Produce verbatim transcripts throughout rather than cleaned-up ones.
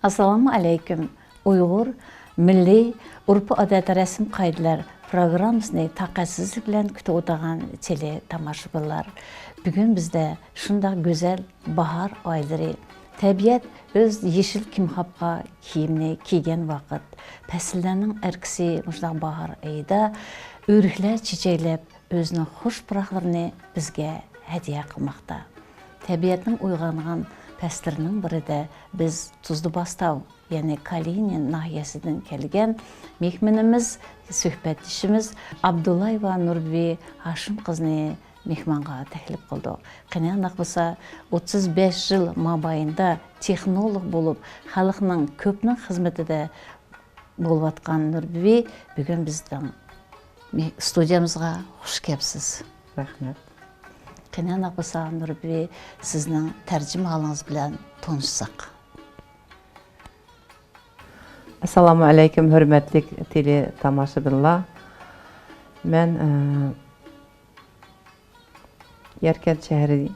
ئەسسالامۇ ئەلەيكۇم. ئۇيغۇر مىللىي ئۇرپ-ئادەت، رەسىم-قائىدىلەر پروگراممىسىنى تاقەتسىزلىك بىلەن كۈتۈۋاتىدىغان تېلې تاماشىبىنلار. بۈگۈن بىزدە شۇنداق گۈزەل باھار ئايلىرى. تەبىئەت ئۆز يېشىل كىمخاپقا كىيىمنى كىيگەن ۋاقىت. پەسىللەرنىڭ ئەركىسى مۇشۇنداق باھار ئېيىدا ئۆرۈكلەر چېچەكلەپ، ئۆزىنىڭ خۇش پۇراقلىرىنى بىزگە ھەدىيە قىلماقتا. تەبىئەتنىڭ ئويغانغان پەسلىرىنىڭ بىرىدە بىز تۇزلۇباستاۋ، يەنى كالىنىن ناھىيەسىدىن كەلگەن مېھمىنىمىز، سۆھبەتدىشىمىز ئابدۇللايېۋا نۇربىبى ھاشىم قىزنى مېھمانغا تەكلىپ قىلدۇق. قېنى ئانداق بولسا، ئوتتۇز بەش يىل مابەينىدە تېخنولوگ بولۇپ، خەلقنىڭ كۆپنىڭ خىزمىتىدە بولۇۋاتقان نۇربىبى بۈگۈن بىزنىڭ مې-، ستۇدىيەمىزغا خۇش كەپسىز. رەھمەت. قېنى ئانداق بولسا، نۇربىبى، سىزنىڭ تەرجىمىھالىڭىز بىلەن تونۇشساق. ئەسسالامۇ ئەلەيكۇم، ھۆرمەتلىك تېلې تاماشىبىنلار. مەن، ئە، ياركەنت شەھىرى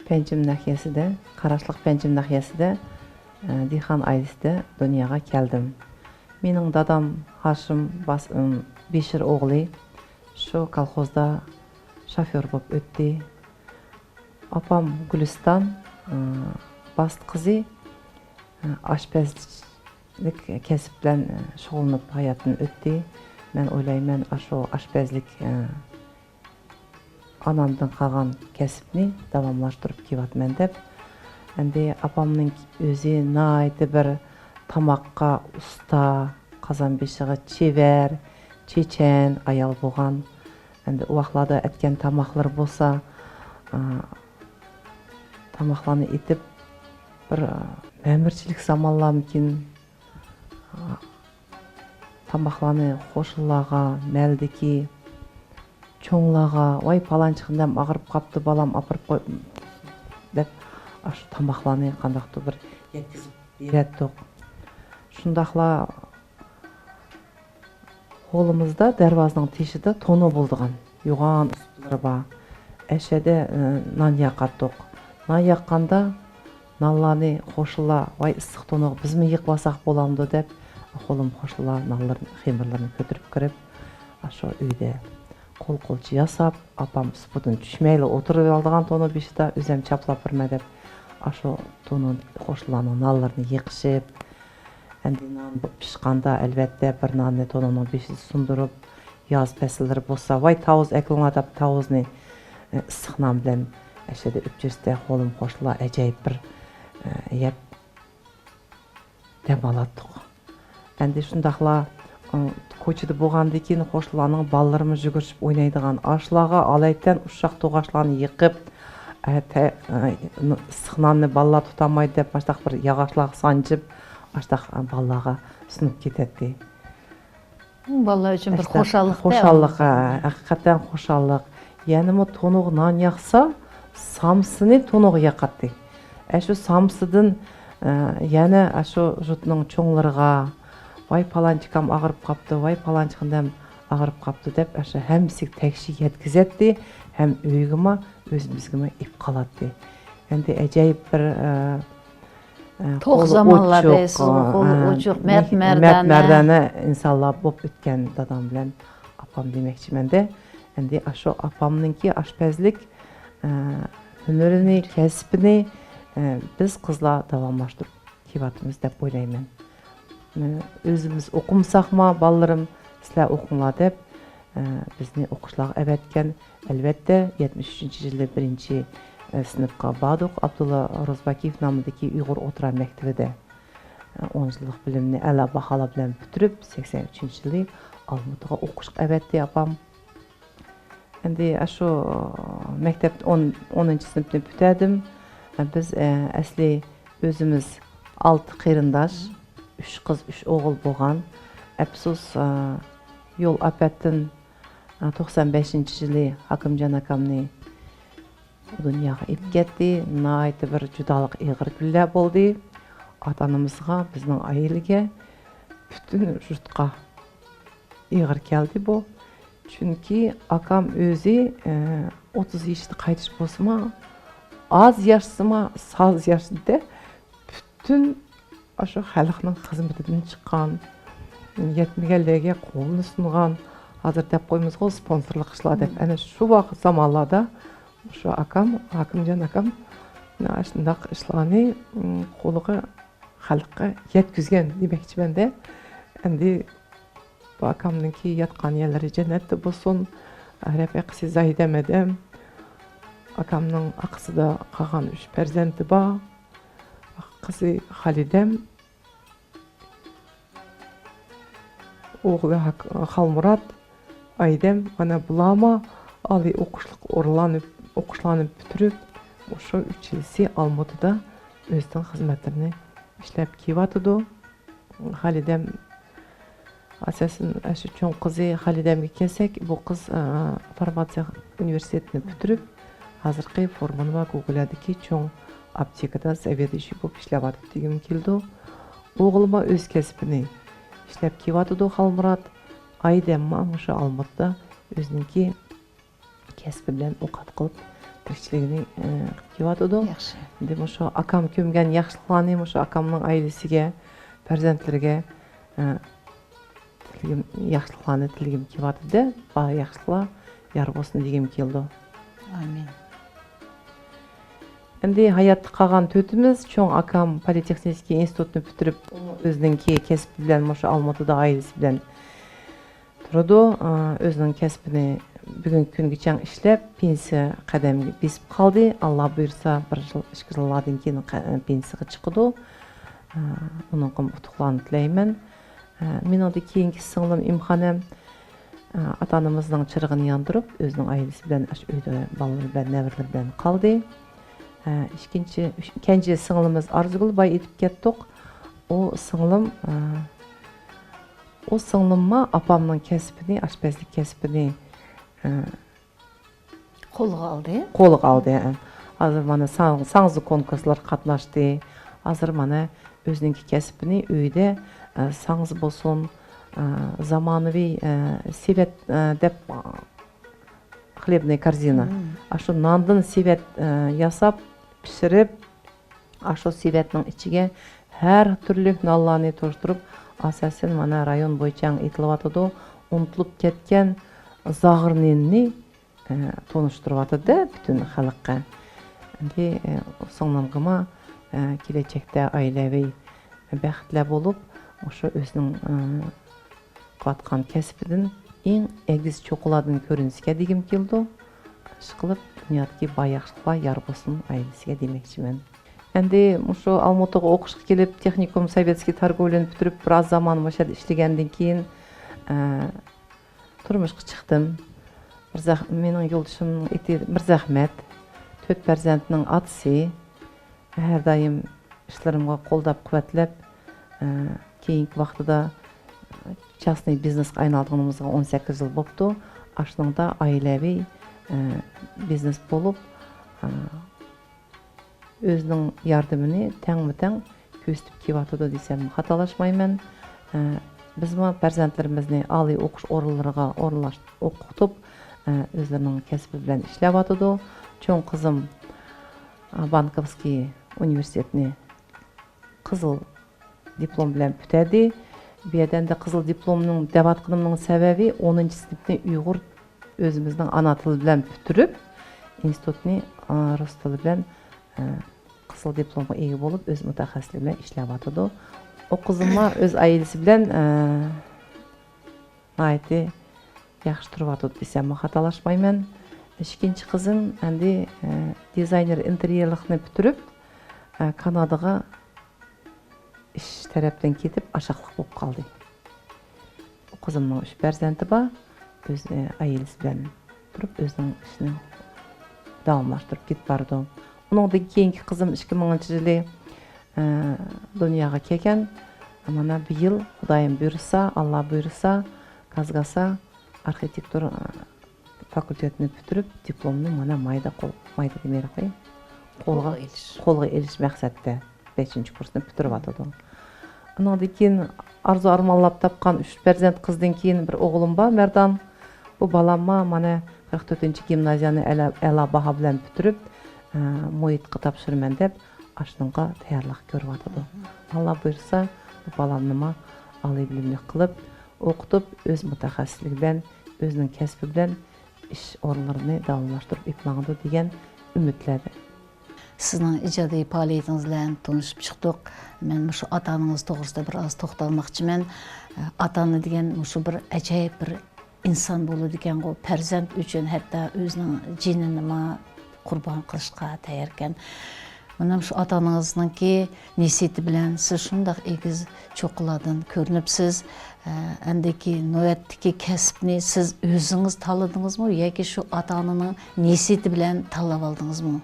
پەنجىم ناھىيەسىدە، قاراشلىق پەنجىم ناھىيەسىدە، ئە، دېھقان ئائىلىسىدە دۇنياغا كەلدىم. مېنىڭ دادام ھاشىم باس-، ئىم، بېشىر ئوغلى شۇ كالخوزدا شوفيور بولۇپ ئۆتتى. ئاپام گۈلىستان، ئە، باستى قىزى، ئە، ئاشپەزلىك كەسىپ بىلەن، ئە، شۇغۇللىنىپ ھاياتىدىن ئۆتتى. مەن ئويلايمەن، ئاشۇ ئاشپەزلىك، ئە، ئانامدىن قالغان كەسىپنى داۋاملاشتۇرۇپ كېلىۋاتىمەن دەپ. ئەمدى ئاپامنىڭ ئۆزى ناھايىتى بىر تاماققا ئۇستا، قازان بېشىغا چېۋەر، چېچەن ئايال بولغان. ئەمدى ئۇ ۋاقىتلاردا ئەتكەن تاماقلىرى بولسا، ئا، تاماقلارنى ئېتىپ، بىر، ئا، مەمۇرچىلىك زامانلارمىكىن، ئا، تاماقلارنى قوشنىلارغا، مەھەللىدىكى چوڭلارغا، «ۋاي، پالانچى خېنىم ئاغرىپ قاپتۇ، بالام ئاپىرىپ قوي» دەپ، ئاشۇ تاماقلارنى قانداقتۇر بىر يەتكۈزۈپ بېرەتتۇق. شۇنداقلا ھويلىمىزدا دەرۋازىنىڭ تېشىدا تونۇر بولىدىغان يوغان ئۇسسۇللىرى بار. ئەشەدە، ئى، نان ياقاتتۇق. نان ياققاندا نانلارنى قوشنىلار، «ۋاي، ئىسسىق تونۇر، بىزمۇ يېقىۋالساق بولامدۇ؟» دەپ، ھويلىم قوشنىلار نانلىرىنى، خېمىرلىرىنى كۆتۈرۈپ كىرىپ، ئاشۇ ئۆيدە قول-قولچە ياساپ، ئاپام ئۇسسۇلدىن چۈشمەيلا ئولتۇرۇۋالىدىغان تونۇر بېشىدا، ئۆزۈم چاپلاپ بېرىمەن دەپ، ئاشۇ تونۇر قوشنىلارنىڭ نانلىرىنى يېقىشىپ، ئەمدى نان پىشقاندا، ئەلۋەتتە، بىر ناننى تونۇرنىڭ بېشىدا سۇندۇرۇپ، ياز پەسىللىرى بولسا، «ۋاي، تاۋۇز ئەكىلىڭلار» دەپ، تاۋۇزنى، ئە، ئىسسىق نان بىلەن ئەشەدە ئۆپچۈرسە، ھويلىم قوشنىلار ئەجايىپ بىر، ئە، يەپ، دەم ئالاتتۇق. ئەمدى شۇنداقلا، ئە، كوچىدا بولغاندىن كېيىن، قوشنىلارنىڭ بالىلىرىمۇ يۈگۈرۈشۈپ ئوينايدىغان، ئاشۇلارغا ئالايىتەن ئۇششاق توغاچلارنى يېقىپ، ئە، تە-، ئە، ئىسسىق ناننى بالىلار تۇتالمايدۇ دەپ، ماشۇنداق بىر ياغاچلارغا سانجىپ، ئاشۇنداق، ئە، بالىلارغا سۇنۇپ كېتەتتى. بالىلار ئۈچۈن بىر ئاشۇنداق خۇشاللىق-تە خۇشاللىق، ئۇ. ھە، ھەقىقەتەن خۇشاللىق. يەنىمۇ تونۇغا نان ياقسا، سامسىنى تونۇغا ياقاتتى. ئەشۇ سامسىدىن، ئە، يەنە ئاشۇ يۇرتنىڭ چوڭلىرىغا، «ۋاي، پالانچىكام ئاغرىپ قاپتۇ، ۋاي، پالانچىخېنىم ئاغرىپ قاپتۇ» دەپ، ئاشۇ ھەممىسىگە تەكشى يەتكۈزەتتى، ھەم ئۆيگىمۇ، ئۆزىمىزگىمۇ ئېلىپ قالاتتى. ئەمدى ئەجايىپ بىر، ئە، ئە، توق قولى زامانلار ئوچۇق، دەيسىزغۇ، ئە، قولى ئوچۇق، مەك-، مەرد مەردانە. مەردانە ئىنسانلار بولۇپ ئۆتكەن دادام بىلەن ئاپام دېمەكچىمەن-دە. ئەمدى ئاشۇ ئاپامنىڭكى ئاشپەزلىك، ئە، ھۈنىرىنى، كەسپىنى، ئە، بىز قىزلار داۋاملاشتۇرۇپ كېلىۋاتىمىز دەپ ئويلايمەن. ئە، ئۆزىمىز ئوقۇمىساقمۇ، بالىلىرىم، «سىلەر ئوقۇڭلار» دەپ، ئە، بىزنى ئوقۇشلارغا ئەۋەتكەن. ئەلۋەتتە، يەتمىش ئۈچىنچى يىلى بىرىنچى، ئە، سىنىپقا باردۇق. ئابدۇللا روزباكىيېف نامىدىكى ئۇيغۇر ئوتتۇرا مەكتىۋىدە، ئە، ئون يىللىق بىلىمنى ئەلا باھالار بىلەن پۈتتۈرۈپ، سەكسەن ئۈچىنچى يىلى ئالمۇتىغا ئوقۇشقا ئەۋەتتى ئاپام. ئەمدى ئاشۇ مەكتەپتە ئون، ئونىنچى سىنىپنى پۈتتۈردۈم. ئە، بىز، ئە، ئەسلى ئۆزىمىز ئالتە قېرىنداش، ئۈچ قىز، ئۈچ ئوغۇل بولغان. ئەپسۇس، ئە، يول ئاپەتتىن، ئە، توقسان بەشىنچى يىلى ھاكىمجان ئاكامنى دۇنياغا ئېلىپ كەتتى. ناھايىتى بىر جۇدالىق ئېغىر كۈنلەر بولدى. ئاتا-ئانىمىزغا، بىزنىڭ ئائىلىگە، پۈتۈن يۇرتقا ئېغىر كەلدى بۇ. چۈنكى ئاكام ئۆزى، ئە، ئوتتۇز يېشىدا قايتىش بولسىمۇ، ئاز ياشىسىمۇ، ساز ياشىدى-دە، پۈتۈن ئاشۇ خەلقنىڭ خىزمىتىدىن چىققان، يەتمىگەنلەرگە قولىنى سۇنغان، ھازىر دەپ قويىمىزغۇ، سپونسورلۇق ئىشلار دەپ. ئەنە شۇ ۋاقىت زامانلاردا شۇ ئاكام، ھاكىمجان ئاكام، ئاشۇنداق ئىشلارنى، م، قولىغا، خەلققە يەتكۈزگەن دېمەكچىمەن-دە. ئەمدى بۇ ئاكامنىڭكى ياتقان يەرلىرى جەننەتتە بولسۇن. رەپىقىسى زاھىدەم ھەدەم. ئاكامنىڭ ئاقىسىدا قالغان ئۈچ پەرزەنتى بار. قىزى خالىدەم، ئوغلى ھاك-، خالمۇرات، ئايدەم، مانا بۇلارمۇ ئالىي ئوقۇشلۇق ئورۇنلارنى، ئوقۇشلارنى پۈتتۈرۈپ، مۇشۇ ئۈچىلىسى ئالمۇتىدا ئۆزىنىڭ خىزمەتلىرىنى ئىشلەپ كېلىۋاتىدۇ. خالىدەم، ئاساسەن، ئاشۇ چوڭ قىزى خالىدەمگە كەلسەك، بۇ قىز، ئە، فارماتسىيە ئۇنىۋېرسىتېتىنى پۈتتۈرۈپ، ھازىرقى فورمىنما گوگۇلادىكى چوڭ ئاپتېكىدا زاۋېدۇشىي بولۇپ ئىشلەۋاتىدۇ دېگۈم كېلىدۇ. ئوغلىمۇ ئۆز كەسپىنى ئىشلەپ كېلىۋاتىدۇ، خالمۇرات. ئايدەممۇ مۇشۇ ئالمۇتىدا ئۆزىنىڭكى كەسپى بىلەن ئوقەت قىلىپ تىرىكچىلىكىنى، ئە، قىلىپ كېلىۋاتىدۇ. ياخشى. ئەمدى مۇشۇ ئاكام كۆمگەن ياخشىلىقلارنى مۇشۇ ئاكامنىڭ ئائىلىسىگە، پەرزەنتلىرىگە، ئە، تىلىگىم، ياخشىلىقلارنى تىلىگىم كېلىۋاتىدۇ. بار ياخشىلىقلار يار بولسۇن دېگۈم كېلىدۇ. ئامىن. ئەمدى ھاياتتا قالغان تۆتىمىز، چوڭ ئاكام پولىتېخنىكىي ئىنستىتۇتنى پۈتتۈرۈپ، ئۇمۇ ئۆزىنىڭكى كەسپى بىلەن مۇشۇ ئالمۇتىدا ئائىلىسى بىلەن تۇرىدۇ. ئا، ئۆزىنىڭ كەسپىنى بۈگۈنكى كۈنگىچە ئىشلەپ، پېنسىيە قەدەمگە بېسىپ قالدى. ئاللا بۇيرۇسا، بىر يىل، ئىككى يىللاردىن كېيىن قە-، پېنسىيەگە چىقىدۇ. ئا، ئۇنىڭغىمۇ ئۇتۇقلارنى تىلەيمەن. ئا، مېنىڭدىن كېيىنكى سىڭلىم ئىمخانەم، ئا، ئاتا-ئانىمىزنىڭ چىرىغىنى ياندۇرۇپ، ئۆزىنىڭ ئائىلىسى بىلەن، ئاشۇ ئۆيدە بالىلىرى بىلەن، نەۋرىلىرى بىلەن قالدى. ئا، ئىككىنچى، ئۈچ-، كەنجى سىڭلىمىز ئارزۇگۈل بايا ئېيتىپ كەتتۇق. ئۇ سىڭلىم، ئا، ئۇ سىڭلىممۇ ئاپامنىڭ كەسپىنى، ئاشپەزلىك كەسپىنى، ئە، قولغا ئالدى. قولغا ئالدى، ئە. ھازىر مانا ساڭ-، ساڭزا كونكۇرسلارغا قاتناشتى. ھازىر مانا ئۆزىنىڭكى كەسپىنى ئۆيدە، ئە، ساڭزا بولسۇن، ئە، زامانىۋى، ئە، سېۋەت، ئە، دەپ، خلебная корзина. مم. ئاشۇ ناندىن سېۋەت، ئە، ياساپ، پىشۇرۇپ، ئاشۇ سېۋەتنىڭ ئىچىگە ھەر تۈرلۈك نانلارنى توشتۇرۇپ، ئاساسەن، مانا، رايون بويىچە ئېتىلىۋاتىدۇ. ئۇنتۇلۇپ كەتكەن زاغرا نېنىنى، ئە، تونۇشتۇرۇۋاتىدۇ پۈتۈن خەلققە. ئەمدى، ئە، سىڭلىمغىمۇ، ئە، كېلەچەكتە ئائىلەۋى بەختلەر بولۇپ، مۇشۇ ئۆزىنىڭ، ئە، قىلىۋاتقان كەسپىدىن ئەڭ ئېگىز چوققىلاردىن كۆرۈنسىكەن دېگۈم كېلىدۇ. ئىشقىلىپ، دۇنيادىكى بار ياخشىلىقلار يار بولسۇن ئائىلىسىگە دېمەكچىمەن. ئەمدى مۇشۇ ئالمۇتىغا ئوقۇشقا كېلىپ، تېخنىكوم سوۋېتسكىي تارگوۋلىنى پۈتتۈرۈپ، بىراز زامان مۇشۇ يەردە ئىشلىگەندىن كېيىن، ئە، تۇرمۇشقا چىقتىم. بىر زەخ-، مېنىڭ يولدىشىمنىڭ ئېتى مىرزەخمەت، تۆت پەرزەنتنىڭ ئاتىسى. ھەر دائىم ئىشلىرىمغا قوللاپ-قۇۋۋەتلەپ، ئە، كېيىنكى ۋاقتىدا، ئە، چاستنىي بىزنېسقا ئايلانغىنىمىزغا ئون سەككىز يىل بوپتۇ. ئاشۇنىڭدا ئائىلەۋى، ئە، بىزنېس بولۇپ، ئە، ئۆزىنىڭ ياردىمىنى تەڭمۇ تەڭ كۆرسىتىپ كېلىۋاتىدۇ دېسەم خاتالاشمايمەن. ئە، بىزمۇ پەرزەنتلىرىمىزنى ئالىي ئوقۇش ئورۇنلىرىغا ئورۇنلاش-، ئوقۇتۇپ، ئە، ئۆزلىرىنىڭ كەسپى بىلەن ئىشلەۋاتىدۇ. چوڭ قىزىم، ئە، بانكوۋسكىي ئۇنىۋېرسىتېتنى قىزىل دىپلوم بىلەن پۈتتۈردى. بۇ يەردە ئەمدى قىزىل دىپلومنىڭ دەۋاتقىنىمنىڭ سەۋەبى، ئونىنچى سىنىپنى ئۇيغۇر، ئۆزىمىزنىڭ ئانا تىلى بىلەن پۈتتۈرۈپ، ئىنستىتۇتنى، ئا، رۇس تىلى بىلەن، ئا، قىزىل دىپلومغا ئىگە بولۇپ، ئۆز مۇتەخەسسىسلىكى بىلەن ئىشلەۋاتىدۇ. ئۇ قىزىممۇ ئۆز ئائىلىسى بىلەن، ئا، ناھايىتى ياخشى تۇرۇۋاتىدۇ دېسەممۇ خاتالاشمايمەن. ئىككىنچى قىزىم ئەمدى، ئە، دىزاينېر ئىنتېريېرلىقنى پۈتتۈرۈپ، ئە، كانادىغا ئىش تەرەپتىن كېتىپ، ئاشاقلىق بولۇپ قالدى. قىزىمنىڭ ئۈچ پەرزەنتى بار. ئۆز، ئە، ئائىلىسى بىلەن تۇرۇپ، ئۆزىنىڭ ئىشىنى داۋاملاشتۇرۇپ كېتىپ بارىدۇ. ئۇنىڭدىن كېيىنكى قىزىم ئىككى مىڭىنچى يىلى، ئە، دۇنياغا كەلگەن. مانا بۇ يىل، خۇدايىم بۇيرۇسا، ئاللا بۇيرۇسا، كازگاسا ئارخىتېكتور، ئە، فاكۇلتېتىنى پۈتتۈرۈپ، دىپلومنى مانا مايدا قول-، مايدا دېمەيلى، قولغا، قولغا ئېلىش. قولغا ئېلىش مەقسەتتە بەشىنچى كۇرسنى پۈتتۈرۈۋاتىدۇ. ئۇنىڭدىن كېيىن ئارزۇ ئارمانلاپ تاپقان ئۈچ پەرزەنت قىزدىن كېيىن بىر ئوغلۇم بار، مەردان. بۇ بالاممۇ مانا قىرىق تۆتىنچى گىمنازىيەنى ئەلا-، ئەلا باھا بىلەن پۈتتۈرۈپ، ئە، مۇھىتقا تاپشۇرىمەن دەپ، ئاشۇنىڭغا تەييارلىق كۆرۈۋاتىدۇ. ئاللا بۇيرۇسا، بۇ بالامنىمۇ ئالىي بىلىملىك قىلىپ، ئوقۇتۇپ، ئۆز مۇتەخەسسىسلىكى بىلەن، ئۆزىنىڭ كەسپى بىلەن ئىش ئورۇنلىرىنى داۋاملاشتۇرۇپ ئېلىپ ماڭىدۇ دېگەن ئۈمىدلەردە. سىزنىڭ ئىجادىي پائالىيىتىڭىز بىلەن تونۇشۇپ چىقتۇق. مەن مۇشۇ ئاتا-ئانىڭىز توغرىسىدا بىر ئاز توختالماقچىمەن. ئاتا-ئانا دېگەن مۇشۇ بىر ئەجايىپ بىر ئىنسان بولىدىكەنغۇ، پەرزەنت ئۈچۈن ھەتتا ئۆزىنىڭ جېنىنىمۇ قۇربان قىلىشقا تەيياركەن. مانا شۇ ئاتا-ئانىڭىزنىڭكى نەسىھىتى بىلەن سىز شۇنداق ئېگىز چوققىلاردىن كۆرۈنۈپسىز. ئە، ئەندىكى نۆۋەتتىكى كەسىپنى سىز ئۆزىڭىز تاللىدىڭىزمۇ ياكى شۇ ئاتا-ئانىنىڭ نەسىھىتى بىلەن تاللاۋالدىڭىزمۇ؟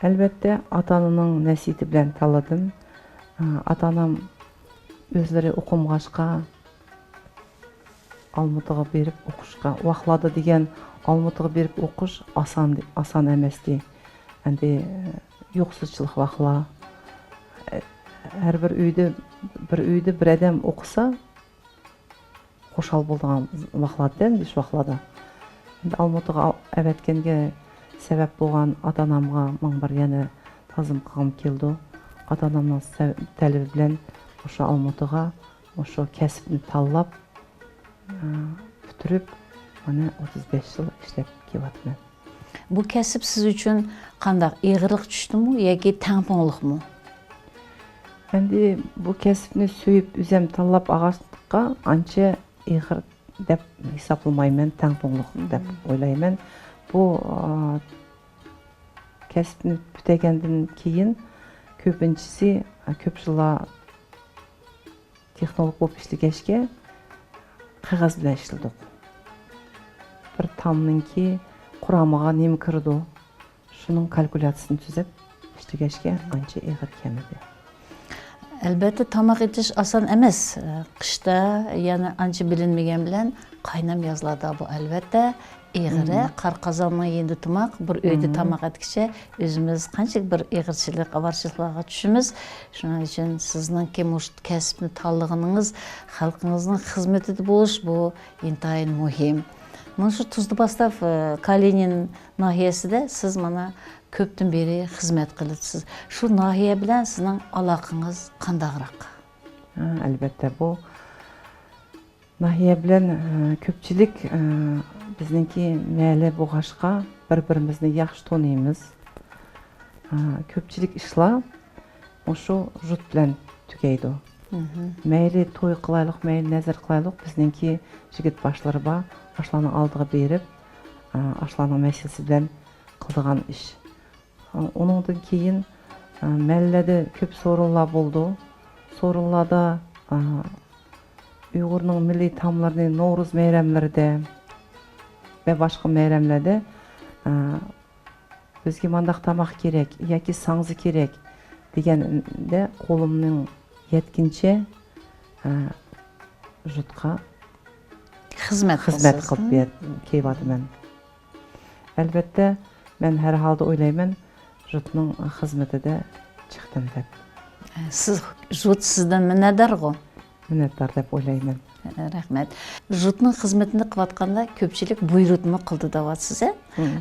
ئەلۋەتتە، ئاتا-ئانىنىڭ نەسىھىتى بىلەن تاللىدىم. ئاتا-ئانام ئۆزلىرى ئوقۇمىغاچقا، ئالمۇتىغا بېرىپ ئوقۇشقا، ۋاقلاردا دېگەن ئالمۇتىغا بېرىپ ئوقۇش ئاسان، ئاسان ئەمەستى. ئەمدى يوقسۇزچىلىق ۋاقلار. ھەر بىر ئۆيدە، بىر ئۆيدە بىر ئادەم ئوقۇسا، خۇشال بولىدىغان ۋاقلاتتى ئەمدى شۇ ۋاقلاردا. ئەمدى ئالمۇتىغا ئەۋەتكەنگە سەۋەب بولغان ئاتا-ئانامغا مىڭ بىر يەنە تازىم قىلغۇم كېلىدۇ. ئاتا-ئانامنىڭ سە-، تەلىپى بىلەن مۇشۇ ئالمۇتىغا مۇشۇ كەسىپنى تاللاپ، ئە، پۈتتۈرۈپ، مانا ئوتتۇز بەش يىل ئىشلەپ كېلىۋاتىمەن. بۇ كەسىپ سىز ئۈچۈن قانداق، ئېغىرلىق چۈشتىمۇ ياكى تەڭپۇڭلۇقمۇ؟ ئەمدى بۇ كەسىپنى سۆيۈپ، ئۆزۈم تاللاپ ئالغاچقا، ئانچە ئېغىر دەپ ھېسابلىمايمەن، تەڭپۇڭلۇق دەپ ئويلايمەن. بۇ، ئا، كەسىپنى پۈتتۈرگەندىن كېيىن كۆپىنچىسى، ئا، كۆپ يىللار تېخنولوگ بولۇپ ئىشلىگەچكە، قەغەز بىلەن ئىشلىدۇق. بىر تامنىڭكى قۇرامىغا نېمە كىرىدۇ، شۇنىڭ كالكۇلياتسىيىسىنى تۈزۈپ ئىشلىگەچكە، ئانچە ئېغىر كەلمىدى. ئەلۋەتتە، تاماق ئېتىش ئاسان ئەمەس. قىشتا يەنە ئانچە بىلىنمىگەن بىلەن، قاينام يازلاردا بۇ، ئەلۋەتتە، ئېغىر، قار قازاننىڭ يېنىدا تۇرماق، بىر ئۆيدە تاماق ئەتكىچە ئۆزىمىز قانچىلىك بىر ئېغىرچىلىك، ئاۋارىچىلىكلارغا چۈشىمىز. شۇنىڭ ئۈچۈن سىزنىڭكى مۇشۇ كەسىپنى تاللىغىنىڭىز، خەلقىڭىزنىڭ خىزمىتىدە بولۇش، بۇ ئىنتايىن مۇھىم. مانا شۇ تۇزدا باستاپ، ئە، كالىنىن ناھىيەسىدە سىز مانا كۆپتىن بېرى خىزمەت قىلىپسىز. شۇ ناھىيە بىلەن سىزنىڭ ئالاقىڭىز قانداقراق؟ ھە، ئەلۋەتتە، بۇ ناھىيە بىلەن، ئە، كۆپچىلىك، ئە، بىزنىڭكى مەھەللە بولغاچقا، بىر-بىرىمىزنى ياخشى تونۇيمىز. ئە، كۆپچىلىك ئىشلار مۇشۇ ژۇت بىلەن تۈگەيدۇ. مەيلى توي قىلايلۇق، مەيلى نەزىر قىلايلۇق، بىزنىڭكى يىگىت باشلىرى بار، ئاشۇلارنىڭ ئالدىغا بېرىپ، ئە، ئاشۇلارنىڭ مەسىلىسى بىلەن قىلىدىغان ئىش. ئۇنىڭدىن كېيىن، ئە، مەھەللىدە كۆپ سورۇنلار بولىدۇ. سورۇنلاردا، ئە، ئۇيغۇرنىڭ مىللىي تائاملىرىنى نورۇز مەيرەملىرىدە ۋە باشقا مەيرەملەردە، ئە، بىزگە مانداق تاماق كېرەك ياكى ساڭزا كېرەك دېگەندە قولۇمنىڭ يەتكىنىچە، ئە، ژۇتقا خىزمەت خىزمەت قىلىپ كېلىۋاتىمەن. ئەلۋەتتە، مەن ھەر ھالدا ئويلايمەن، ژۇتنىڭ خىزمىتىدە چىقتىم دەپ. سىز، ژۇت سىزدىن مىننەتدارغۇ؟ مىننەتدار دەپ ئويلايمەن. رەھمەت. ژۇتنىڭ خىزمىتىنى قىلىۋاتقاندا كۆپچىلىك بۇيرۇتما قىلدى دەۋاتىسىز، ھە؟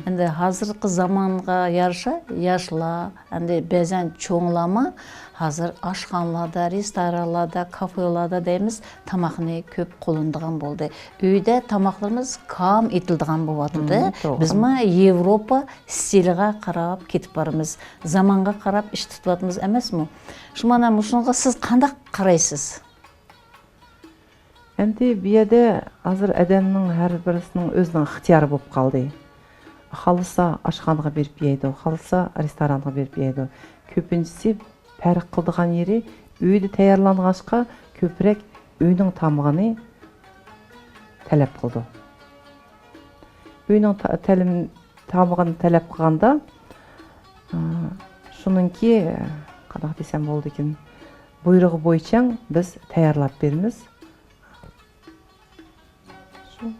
ئەمدى ھازىرقى زامانغا يارىشا ياشلار، ئەمدى بەزەن چوڭلارمۇ ھازىر ئاشخانىلاردا، رېستورانلاردا، كافېلاردا دەيمىز، تاماقنى كۆپ قوللىنىدىغان بولدى. ئۆيدە تاماقلىرىمىز كام ئېتىلىدىغان بولۇۋاتىدۇ. بىزمۇ ياۋروپا ئىستىلىغا قاراپ كېتىپ بارىمىز. زامانغا قاراپ ئىش تۇتۇۋاتىمىز ئەمەسمۇ؟ شۇ مانا مۇشۇنىڭغا سىز قانداق قارايسىز؟ ئەمدى بۇ يەردە ھازىر ئادەمنىڭ ھەر بىرسىنىڭ ئۆزىنىڭ ئىختىيارى بولۇپ قالدى. خالىسا ئاشخانىغا بېرىپ يەيدۇ، خالىسا رېستورانغا بېرىپ يەيدۇ. كۆپىنچىسى پەرق قىلىدىغان يېرى ئۆيدە تەييارلانغاچقا كۆپرەك ئۆينىڭ تامىقىنى تەلەپ قىلىدۇ. ئۆينىڭ تا-، تەلىم-، تامىقىنى تەلەپ قىلغاندا، ئە، شۇنىڭكى، ئە، قانداق دېسەم بولىدىكىن، بۇيرۇقى بويىچە بىز تەييارلاپ بېرىمىز. شۇ.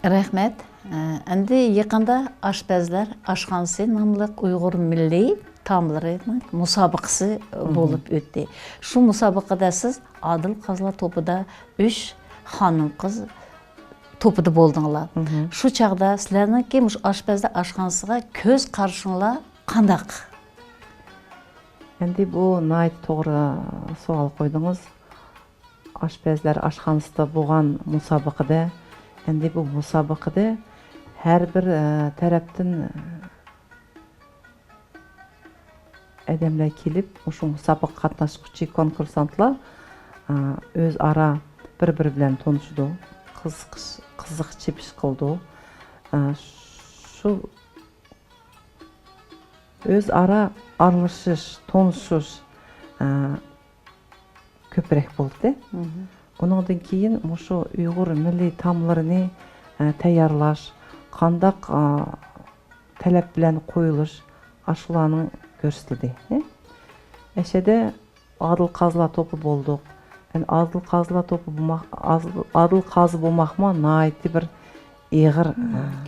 رەھمەت. ئە، ئەمدى يېقىندا ئاشپەزلەر ئاشخانىسى ناملىق ئۇيغۇر مىللىي تائاملىرىنىڭ مۇسابىقىسى بولۇپ ئۆتتى. شۇ مۇسابىقىدە سىز ئادىل قىزلار توپىدا ئۈچ، خانىم قىز توپىدا بولدۇڭلار. شۇ چاغدا سىلەرنىڭكى مۇشۇ ئاشپەزلەر ئاشخانىسىغا كۆز قارىشىڭلار قانداق؟ ئەمدى بۇ ناھايىتى توغرا سوئال قويدىڭىز. ئاشپەزلەر ئاشخانىسىدا بولغان مۇسابىقىدە، ئەمدى بۇ مۇسابىقىدە ھەر بىر، ئە، تەرەپتىن ئادەملەر كېلىپ، مۇشۇ مۇسابىقىگە قاتناشقۇچى كونكۇرسانتلار، ئە، ئۆزئارا بىر-بىرى بىلەن تونۇشىدۇ، قىزىقىش، قىزىق چېپىش قىلىدۇ. ئە، شۇ ئۆزئارا ئارىلىشىش، تونۇشۇش، ئە، كۆپرەك بولدى. ئۇنىڭدىن كېيىن مۇشۇ ئۇيغۇر مىللىي تائاملىرىنى، ئە، تەييارلاش، قانداق، ئە، تەلەپ بىلەن قويۇلۇش، ئاشۇلارنىڭ كۆرسىتىلدى. ئەشەدە ئادىل قازىلار توپى بولدۇق. يەنى ئادىل قازىلار توپى بولماق، ئادىل، ئادىل قازى بولماقمۇ ناھايىتى بىر ئېغىر،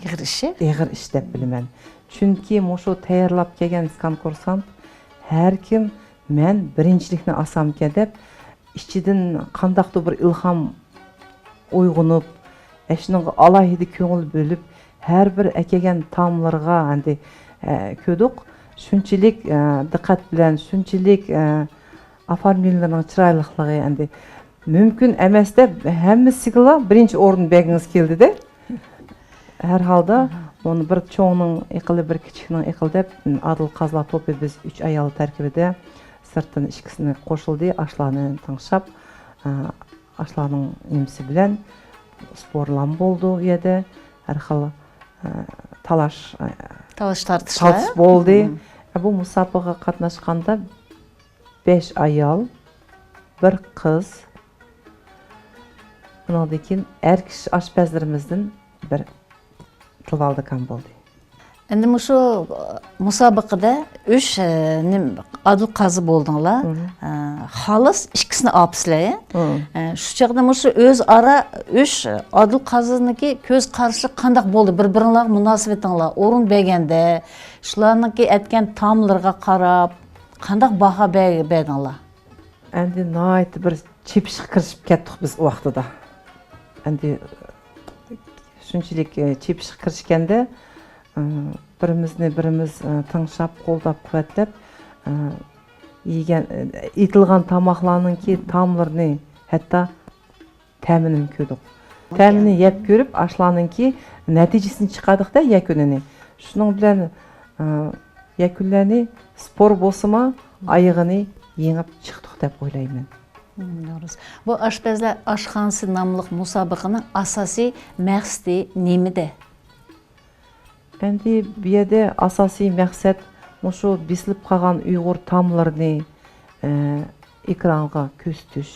ئېغىر ئىش. ئېغىر ئىش دەپ بىلىمەن. چۈنكى مۇشۇ تەييارلاپ كەلگەن كونكۇرسانت ھەر كىم مەن بىرىنچىلىكنى ئالسامكەن دەپ ئىچىدىن قانداقتۇر بىر ئىلھام ئويغىنىپ، ئەشۇنىڭغا ئالاھىدە كۆڭۈل بۆلۈپ، ھەر بىر ئەكەلگەن تائاملىرىغا ئەمدى، ئە، كۆردۇق. شۇنچىلىك، ئە، دىققەت بىلەن، شۇنچىلىك، ئە، ئافارمىنلىرىنىڭ چىرايلىقلىقى ئەمدى مۇمكىن ئەمەس دەپ ھەممىسىگىلا بىرىنچى ئورۇن بەرگىڭىز كېلىدىدە. ھەر ھالدا ئۇنى بىر چوڭنىڭ ئېقىلى، بىر كىچىكنىڭ ئېقىلى دەپ، ئادىل قازىلار توپى بىز ئۈچ ئايال تەركىبىدە سىرتتىن ئىككىسىنى قوشۇلدى، ئاشلارنى تىڭشاپ، ئە، ئاشلارنىڭ نېمىسى بىلەن سپورلام بولدى ئۇ يەردە. ھەر خىل، ئە، تالاش، ئە، تالاش تارتىشلار. تارتىش بولدى. ئە، بۇ مۇسابىقىگە قاتناشقاندا بەش ئايال، بىر قىز، ئۇنىڭدىن كېيىن ئەر كىشى ئاشپەزلىرىمىزدىن بىر تىلالدىكام بولدى. ئەمدى مۇشۇ مۇسابىقىدە ئۈچ، ئە، نېمە، ئادىل قازى بولدۇڭلار. ئە، خالىس ئىككىسىنى ئاپسىلەر. ئە، شۇ چاغدا مۇشۇ ئۆزئارا ئۈچ ئادىل قازىنىڭكى كۆز قارىشى قانداق بولدى؟ بىر-بىرىڭلارغا مۇناسىۋىتىڭلار، ئورۇن بەرگەندە، شۇلارنىڭكى ئەتكەن تائاملىرىغا قاراپ، قانداق باھا بەر-، بەردىڭلار؟ ئەمدى ناھايىتى بىر چېپىشقا كىرىشىپ كەتتۇق بىز ئۇ ۋاقتىدا. ئەمدى شۇنچىلىك، ئە، چېپىشقا كىرىشكەندە، ئە، بىرىمىزنى بىرىمىز، ئە، تىڭشاپ، قوللاپ، قۇۋۋەتلەپ، ئە، يېگەن، ئېتىلغان تاماقلارنىڭكى تائاملىرىنى ھەتتا تەمىنىمۇ كۆردۇق. تەمىنى يەپ كۆرۈپ، ئاشلارنىڭكى نەتىجىسىنى چىقاردۇق-دە، يەكۈنىنى. شۇنىڭ بىلەن، ئە، يەكۈنلەرنى سپور بولسىمۇ، ئايىغىنى يېڭىپ چىقتۇق دەپ ئويلايمەن. مم، توغرا. بۇ ئاشپەزلەر ئاشخانىسى ناملىق مۇسابىقىنىڭ ئاساسىي مەقسىتى نېمىدە؟ ئەمدى بۇ يەردە ئاساسىي مەقسەت مۇشۇ بېسىلىپ قالغان ئۇيغۇر تاملىرىنى، ئە، ئېكرانغا كۆرسىتىش،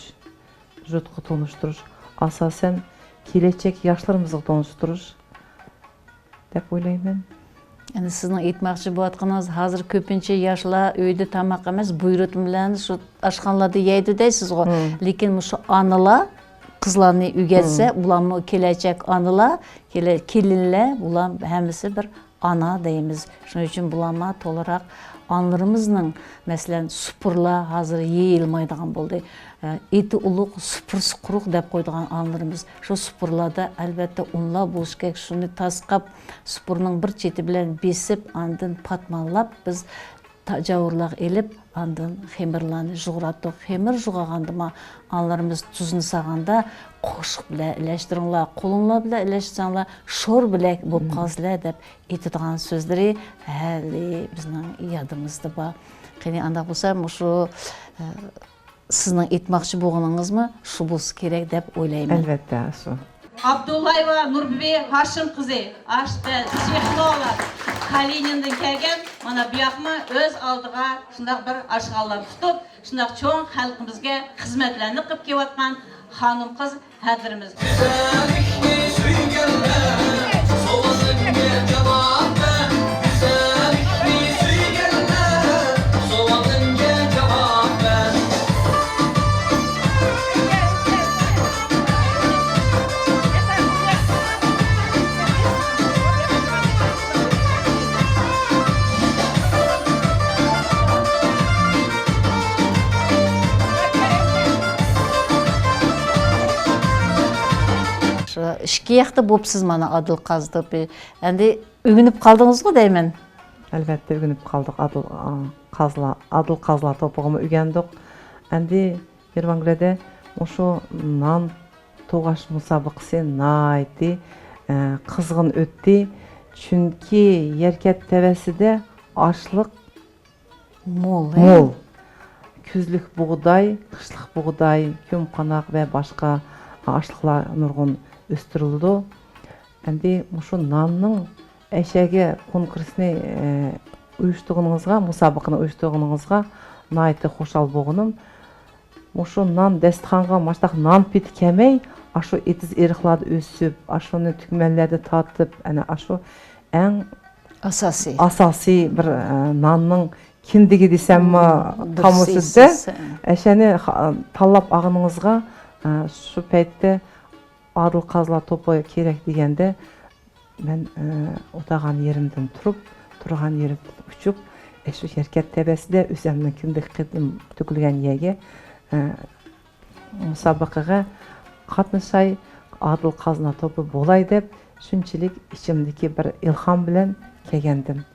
يۇرتقا تونۇشتۇرۇش، ئاساسەن كېلەچەك ياشلىرىمىزغا تونۇشتۇرۇش دەپ ئويلايمەن. ئەمدى سىزنىڭ ئېيتماقچى بولۇۋاتقىنىڭىز، ھازىر كۆپىنچە ياشلار ئۆيدە تاماق ئەمەس، بۇيرۇتما بىلەن شۇ ئاشخانىلاردا يەيدۇ دەيسىزغۇ. لېكىن مۇشۇ ئانىلار قىزلارنى ئۆگەتسە، ئۇلارمۇ كېلەچەك ئانىلار، كېلە-، كېلىنلەر، بۇلار ھەممىسى بىر ئانا دەيمىز. شۇنىڭ ئۈچۈن بۇلارمۇ تولىراق ئانىلىرىمىزنىڭ، مەسىلەن، سۇپۇرىلار ھازىر يېيىلمايدىغان بولدى. ئېتى ئۇلۇغ، سۇپۇرىسى قۇرۇق دەپ قويىدىغان ئانىلىرىمىز. شۇ سۇپۇرىلاردا ئەلۋەتتە ئۇنلار بولۇشى كېرەك. شۇنى تاسقاپ، سۇپۇرىنىڭ بىر چېتى بىلەن بېسىپ، ئاندىن پاتمانلاپ بىز تاجاۋۇرلارغا ئېلىپ، ئاندىن خېمىرلارنى جۇغراتتۇق. خېمىر جۇغرىغاندىمۇ ئانىلىرىمىز تۇزنى سالغاندا، قوشۇق بىلەن ئىلەشتۈرۈڭلار، قولۇڭلار بىلەن ئىلەشتۈرسەڭلار، شور بىلەن بولۇپ قالىسىلەر دەپ ئېيتىدىغان سۆزلىرى ھەلى بىزنىڭ يادىمىزدا بار. قېنى، ئانداق بولسا، مۇشۇ، ئە، سىزنىڭ ئېيتماقچى بولغىنىڭىزمۇ شۇ بولسا كېرەك دەپ ئويلايمەن. ئەلۋەتتە، شۇ. ئابدۇللايېۋا نۇربىبى ھاشىم قىزى، ئاشپەز، شېفنوۋا، كالىنىندىن كەلگەن، مانا بۇياقمۇ ئۆز ئالدىغا شۇنداق بىر ئاشخانىلارنى تۇتۇپ، شۇنداق چوڭ خەلقىمىزگە خىزمەتلەرنى قىلىپ كېلىۋاتقان خانىم قىز ھەدىرىمىز. گۈزەللىكنى سۆيگەنلەر، سوۋغىسىڭگە جاۋاب بەر. گۈزەللىكنى سۆيگەنلەر، سوۋغىسىڭگە جاۋاب بەر. شۇ ئىككى ياقتا بوپسىز مانا، ئادىل قازى توپى. ئەمدى ئۆگىنىپ قالدىڭىزغۇ دەيمەن. ئەلۋەتتە، ئۆگىنىپ قالدۇق. ئادىل، ئا، قازلا-، ئادىل قازلار توپىغىمۇ ئۆگەندۇق. ئەمدى مېھرىبان گۈلەدە، مۇشۇ نان توغاش مۇسابىقىسى ناھايىتى، ئە، قىزغىن ئۆتتى. چۈنكى يەركەنت تەۋەسىدە ئاشلىق مول، ھە؟ مول. كۈزلۈك بۇغداي، قىشلىق بۇغداي، كۆممىقوناق ۋە باشقا ئاشلىقلار نۇرغۇن ئۆستۈرۈلىدۇ. ئەمدى مۇشۇ ناننىڭ ئەشەگە كونكۇرسنى، ئە، ئۇيۇشتۇرغىنىڭىزغا، مۇسابىقىنى ئۇيۇشتۇرغىنىڭىزغا ناھايىتى خۇشال بولغىنىم. مۇشۇ نان دەستىخانغا ماشۇنداق نان پېتى كەلمەي، ئاشۇ ئېتىز-ئېرىقلاردا ئۆسۈپ، ئاشۇنى تۈگمەنلەردە تارتىپ، ئەنە ئاشۇ ئەڭ ئاساسىي. ئاساسىي بىر، ئە، ناننىڭ كىندىكى دېسەممۇ، مم، تاموسىدا، دۇرۇس ئېيتسىز. ئەشەنى خا-، تاللاپ ئالغىنىڭىزغا، ئە، شۇ پەيتتە ئادىل قازلار توپى كېرەك دېگەندە، مەن، ئە، ئولتۇرغان يېرىمدىن تۇرۇپ، تۇرغان يېرىمدىن ئۇچۇپ، ئە، شۇ يەركەنت تەۋەسىدە ئۆزۈمنىڭ كىندىكى قېتىم تۆكۈلگەن يەرگە، ئە، مۇسابىقىگە قاتنىشاي، ئادىل قازلار توپى بولاي دەپ، شۇنچىلىك ئىچىمدىكى بىر ئىلھام بىلەن كەلگەنىدىم.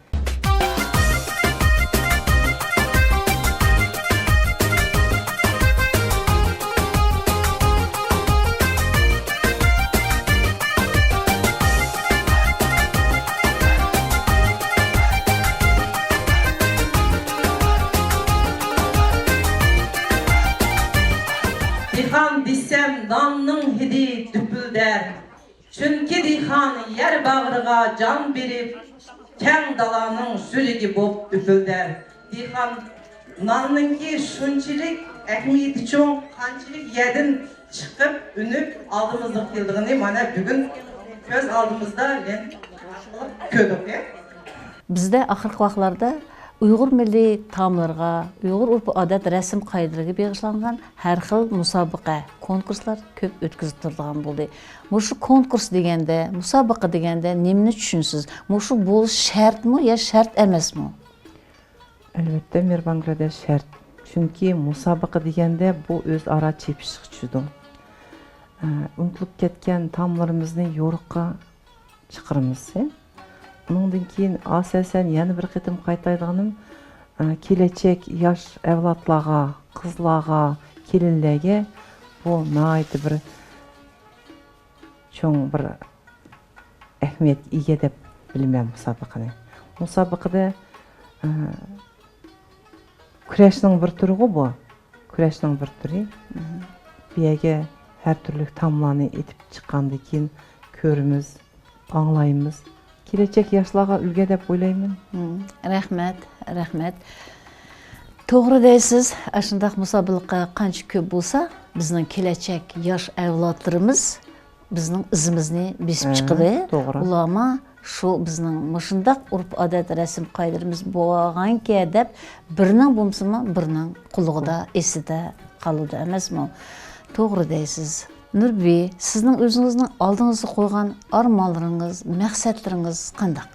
دېھقان دېسەم، ناننىڭ ھىدى دۈپۈلدەر. چۈنكى دېھقان يەر باغرىغا جان بېرىپ، كەڭ دالانىڭ سۈزۈكى بولۇپ دۈپۈلدەر. دېھقان ناننىڭكى شۇنچىلىك ئەھمىيىتى چوڭ، قانچىلىك يەردىن چىقىپ، ئۈنۈپ، ئالدىمىزغا كېلىدىغىنى مانا بۈگۈن كۆز ئالدىمىزدا لېنتا ئارقىلىق كۆردۇق. بىزدە ئاخىرقى ۋاقىتلاردا ئۇيغۇر مىللىي تائاملىرىغا، ئۇيغۇر ئۇرپ-ئادەت، رەسىم-قائىدىلىرىگە بېغىشلانغان ھەر خىل مۇسابىقە، كونكۇرسلار كۆپ ئۆتكۈزۈپ تۇرىدىغان بولدى. مۇشۇ كونكۇرس دېگەندە، مۇسابىقە دېگەندە نېمىنى چۈشىنىسىز؟ مۇشۇ بولۇش شەرتمۇ يا شەرت ئەمەسمۇ؟ ئەلۋەتتە، مېھرىبان گۈلەدە، شەرت. چۈنكى مۇسابىقە دېگەندە بۇ ئۆزئارا چېپىشىشقا چۈشىدۇ. ئە، ئۇنتۇلۇپ كەتكەن تائاملىرىمىزنى يورۇققا چىقىرىمىز. ئۇنىڭدىن كېيىن ئاساسەن يەنە بىر قېتىم قايتايدىغىنىم، ئە، كېلەچەك ياش ئەۋلادلارغا، قىزلارغا، كېلىنلەرگە بۇ ناھايىتى بىر چوڭ بىر ئەھمىيەتكە ئىگە دەپ بىلىمەن مۇسابىقىنى. مۇسابىقىدە، ئە، كۈرەشنىڭ بىر تۈرىغۇ بۇ. كۈرەشنىڭ بىر تۈرى. مم. بۇ يەرگە ھەر تۈرلۈك تاملارنى ئېتىپ چىققاندىن كېيىن كۆرىمىز، ئاڭلايمىز. كېلەچەك ياشلارغا ئۈلگە دەپ ئويلايمەن. مم. رەھمەت، رەھمەت. توغرا دەيسىز، ئاشۇنداق مۇسابىقە قانچە كۆپ بولسا، بىزنىڭ كېلەچەك ياش ئەۋلادلىرىمىز بىزنىڭ ئىزىمىزنى بېسىپ ھە، چىقىدۇ. توغرا. ئۇلارمۇ شۇ بىزنىڭ مۇشۇنداق ئۇرپ-ئادەت، رەسىم-قائىدىلىرىمىز بولغانكەن دەپ بىرىنىڭ بولمىسىمۇ بىرىنىڭ قۇلىقىدا، توغرا. ئېسىدە قالىدۇ ئەمەسمۇ؟ توغرا دەيسىز. نۇربى، سىزنىڭ ئۆزىڭىزنىڭ ئالدىڭىزدا قويغان ئارمانلىرىڭىز، مەقسەتلىرىڭىز قانداق؟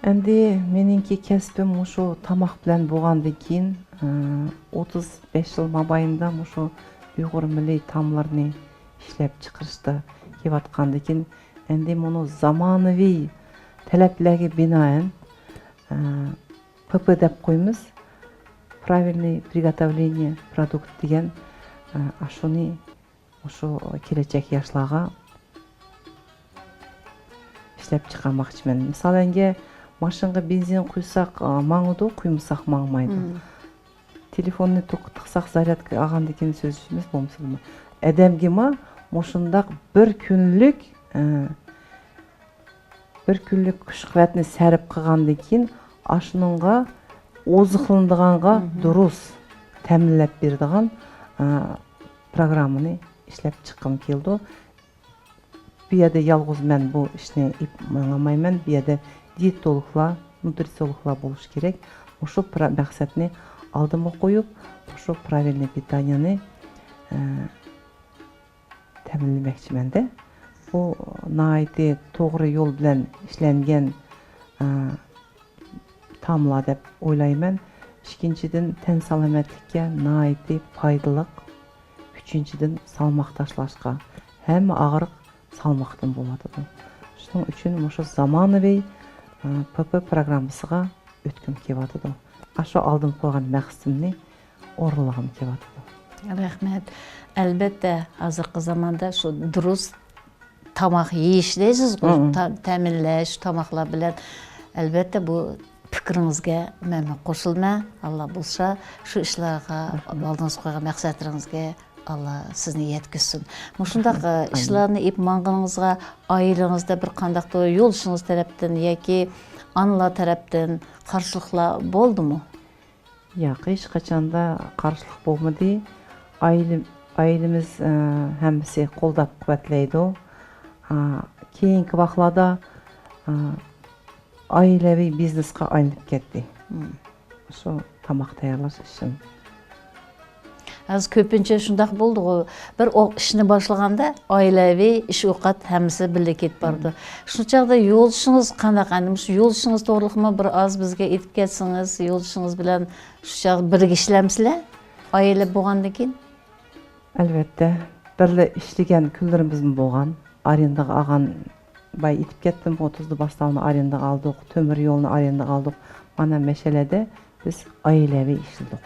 ئەمدى مېنىڭكى كەسپىم مۇشۇ تاماق بىلەن بولغاندىن كېيىن، ئە، ئوتتۇز بەش يىل مابەينىدە مۇشۇ ئۇيغۇر مىللىي تائاملىرىنى ئىشلەپ چىقىرىشتا كېلىۋاتقاندىكىن، ئەمدى مۇنۇ زامانىۋى تەلەپلەرگە بىنائەن، ئە، پ پ دەپ قويىمىز، правильный приготовление продукт دېگەن، ئە، ئاشۇنى مۇشۇ كېلەچەك ياشلارغا ئىشلەپ چىقارماقچىمەن. مىسالەنگە، ماشىنىغا بېنزىن قۇيساق، ئا، ماڭىدۇ، قۇيمىساق ماڭمايدۇ. مم. تېلېفوننى توكقا تىقساق، زاريادكىغا ئالغاندىن كېيىن سۆزلىشىمىز بولمىسا بولمايدۇ. ئادەمگىمۇ مۇشۇنداق بىر كۈنلۈك، ئە، بىر كۈنلۈك كۈچ-قۇۋۋەتنى سەرپ قىلغاندىن كېيىن، ئاشۇنىڭغا ئوزۇقلىنىدىغانغا مم. دۇرۇس تەمىنلەپ بېرىدىغان، ئە، پروگراممىنى ئىشلەپ چىققۇم كېلىدۇ. بۇ يەردە يالغۇز مەن بۇ ئىشنى ئېلىپ ماڭالمايمەن. بۇ يەردە دىيېتولوگلار، نۇترىسىيولوگلار بولۇشى كېرەك. مۇشۇ پرا-، مەقسەتنى ئالدىمغا قويۇپ، مۇشۇ правильное питание نى، ئە، تەمىنلىمەكچىمەن-دە. بۇ ناھايىتى توغرا يول بىلەن ئىشلەنگەن، ئە، تائاملار دەپ ئويلايمەن. ئىككىنچىدىن، تەن سالامەتلىككە ناھايىتى پايدىلىق. ئۈچىنچىدىن، سالماق تاشلاشقا، ھەممە ئاغرىق سالماقتىن بولۇۋاتىدۇ. شۇنىڭ ئۈچۈن مۇشۇ زامانىۋى، پ پ پروگراممىسىغا ئۆتكۈم كېلىۋاتىدۇ. ئاشۇ ئالدىن قويغان مەقسىتىمنى ئورۇنلىغۇم كېلىۋاتىدۇ. رەھمەت. ئەلۋەتتە، ھازىرقى زاماندا شۇ دۇرۇس تاماق يېيىش دەيسىزغۇ، مم. تا-، تەمىنلەش، شۇ تاماقلار بىلەن، ئەلۋەتتە، بۇ پىكرىڭىزگە مەنمۇ قوشۇلىمەن. ئاللا بولسا، شۇ ئىشلارغا، رەھمەت. ئالدىڭىزغا قويغان مەقسەتلىرىڭىزگە ئاللا سىزنى يەتكۈزسۇن. مۇشۇنداق، رەھمەت. ئە، ئىشلارنى ئېلىپ ماڭغىنىڭىزغا ئائىلىڭىزدە بىر قانداقتۇر يولدىشىڭىز تەرەپتىن ياكى ئانىلار تەرەپتىن قارشىلىقلار بولدىمۇ؟ ياق، ھېچقاچاندا قارشىلىق بولمىدى. ئائىلە-، ئائىلىمىز، ئە، ھەممىسى قوللاپ قۇۋۋەتلەيدۇ. ئا، كېيىنكى ۋاقىتلاردا، ئا، ئائىلەۋى بىزنېسقا ئايلىنىپ كەتتى. مم. شۇ تاماق تەييارلاش ئىشىم. ھازىر كۆپىنچە شۇنداق بولدىغۇ. بىر ئو-، ئىشنى باشلىغاندا ئائىلەۋى ئىش ئوقەت ھەممىسى بىللە كېتىپ بارىدۇ. مم. شۇ چاغدا يولدىشىڭىز قانداق؟ ئەمدى مۇشۇ يولدىشىڭىز توغرىلىقمۇ بىر ئاز بىزگە ئېيتىپ كەتسىڭىز، يولدىشىڭىز بىلەن شۇ چاغدا بىرگە ئىشلەمسىلەر؟ ئائىلە بولغاندىن كېيىن؟ ئەلۋەتتە، بىرلە ئىشلىگەن كۈنلىرىمىزمۇ بولغان. ئارېندىغا ئالغان، بايا ئېيتىپ كەتتىم، ئوتتۇز باستاۋنى ئارېندىغا ئالدۇق، تۆمۈر يولنى ئارېندىغا ئالدۇق. مانا مەشەلەدە بىز ئائىلەۋى ئىشلىدۇق.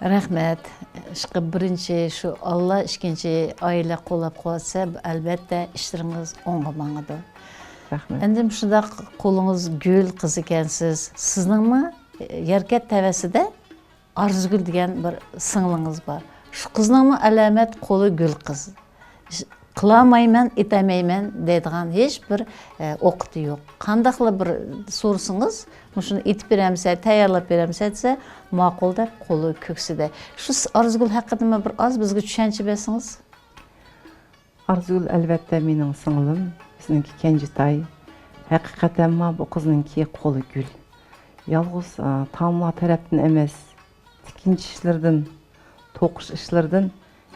رەھمەت. ئىشقىلىپ، بىرىنچى شۇ ئاللا، ئىككىنچى ئائىلە قوللاپ قۇۋۋەتلىسە، ئەلۋەتتە ئىشلىرىڭىز ئوڭغا ماڭىدۇ. رەھمەت. ئەمدى مۇشۇنداق قولىڭىز گۈل قىز ئىكەنسىز. سىزنىڭمۇ يەركەنت تەۋەسىدە ئارزۇگۈل دېگەن بىر سىڭلىڭىز بار. شۇ قىزنىڭمۇ ئەلەمەت قولى گۈل قىز. ش-، قىلالمايمەن، ئېتەلمەيمەن دەيدىغان ھېچ بىر، ئە، ئوقىتى يوق. قانداقلا بىر سورىسىڭىز، مۇشۇنى ئېتىپ بېرەمسەن، تەييارلاپ بېرەمسەن دېسە، ماقۇل دەپ قولى كۆكسىدە. شۇ س-، ئارزۇگۈل ھەققىدىمۇ بىر ئاز بىزگە چۈشەنچە بەرسىڭىز؟ ئارزۇگۈل ئەلۋەتتە مېنىڭ سىڭلىم، بىزنىڭكى كەنجىتاي. ھەقىقەتەنمۇ بۇ قىزنىڭكى قولى گۈل. يالغۇز، ئا، تاملار تەرەپتىن ئەمەس، تىكىنچى ئىشلىرىدىن، توقۇش ئىشلىرىدىن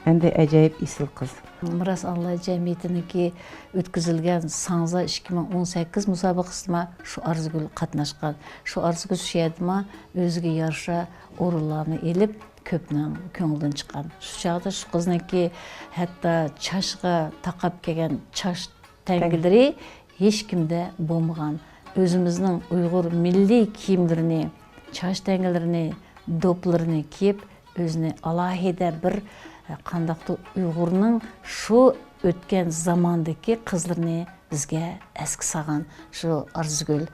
ھەمدە ئەجايىپ ئېسىل قىز. مىراس ئاللا جەمئىيىتىنىڭكى ئۆتكۈزۈلگەن ساڭزا ئىككى مىڭ ئون سەككىز مۇسابىقىسىدىمۇ شۇ ئارزۇگۈل قاتناشقان. شۇ ئارزۇگۈل شۇ يەردىمۇ ئۆزىگە يارىشا ئورۇنلارنى ئېلىپ، كۆپنىڭ كۆڭلىدىن چىققان. شۇ چاغدا شۇ قىزنىڭكى ھەتتا چاچقا تاقاپ كەلگەن چاچ تەڭگىلىرى ھېچكىمدە بولمىغان. ئۆزىمىزنىڭ ئۇيغۇر مىللىي كىيىملىرىنى، چاچ تەڭگىلىرىنى، دوپلىرىنى كىيىپ، ئۆزىنى ئالاھىدە بىر، قانداقتۇر ئۇيغۇرنىڭ شۇ ئۆتكەن زاماندىكى قىزلىرىنى بىزگە ئەسكە سالغان شۇ ئارزۇگۈل،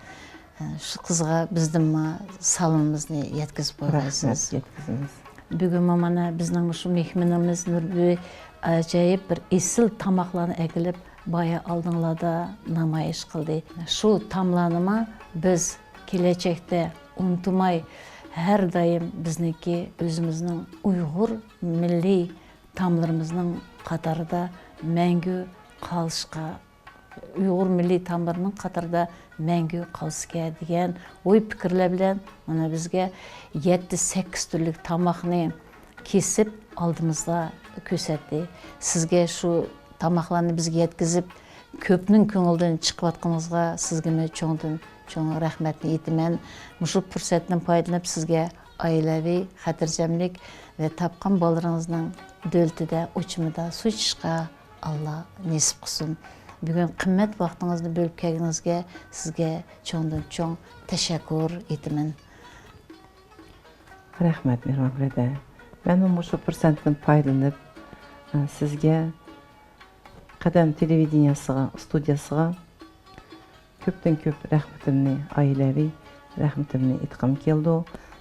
شۇ قىزغا بىزدىنمۇ سالىمىمىزنى يەتكۈزۈپ قويغايسىز. رەھمەت، يەتكۈزىمىز. بۈگۈنمۇ مانا بىزنىڭ شۇ مېھمىنىمىز نۇربۈي ئاجايىپ بىر ئېسىل تاماقلارنى ئەكېلىپ، بايا ئالدىڭلاردا نامايىش قىلدى. شۇ تاملارنىمۇ بىز كېلەچەكتە ئۇنتۇماي، ھەر دائىم بىزنىڭكى ئۆزىمىزنىڭ ئۇيغۇر مىللىي تاملىرىمىزنىڭ قاتارىدا مەڭگۈ قالىشقا، ئۇيغۇر مىللىي تاملىرىنىڭ قاتارىدا مەڭگۈ قالسىكەن دېگەن ئوي پىكىرلەر بىلەن مانا بىزگە يەتتە، سەككىز تۈرلۈك تاماقنى كېسىپ ئالدىمىزدا كۆرسەتتى. سىزگە شۇ تاماقلارنى بىزگە يەتكۈزۈپ، كۆپنىڭ كۆڭلىدىن چىقىۋاتقىنىڭىزغا سىزگىمۇ چوڭدىن چوڭ رەھمەتنى ئېيتىمەن. مۇشۇ پۇرسەتتىن پايدىلىنىپ سىزگە ئائىلەۋى خاتىرجەملىك ۋە تاپقان بالىلىرىڭىزنىڭ دۆلىتىدە ئوچىمىدا سۇ ئىچىشقا ئاللا نېسىپ قىلسۇن. بۈگۈن قىممەت ۋاقتىڭىزنى بۆلۈپ كەلگىنىڭىزگە سىزگە چوڭدىن چوڭ تەشەككۈر ئېيتىمەن. رەھمەت، مېھرىبان قەدەم. مەنمۇ مۇشۇ پۇرسەتتىن پايدىلىنىپ، ئە، سىزگە، قەدەم تېلېۋىدېنىيەسىغا، ئىستۇدىيەسىغا كۆپتىن كۆپ رەھمىتىمنى، ئائىلەۋى رەھمىتىمنى ئېيتقۇم كېلىدۇ.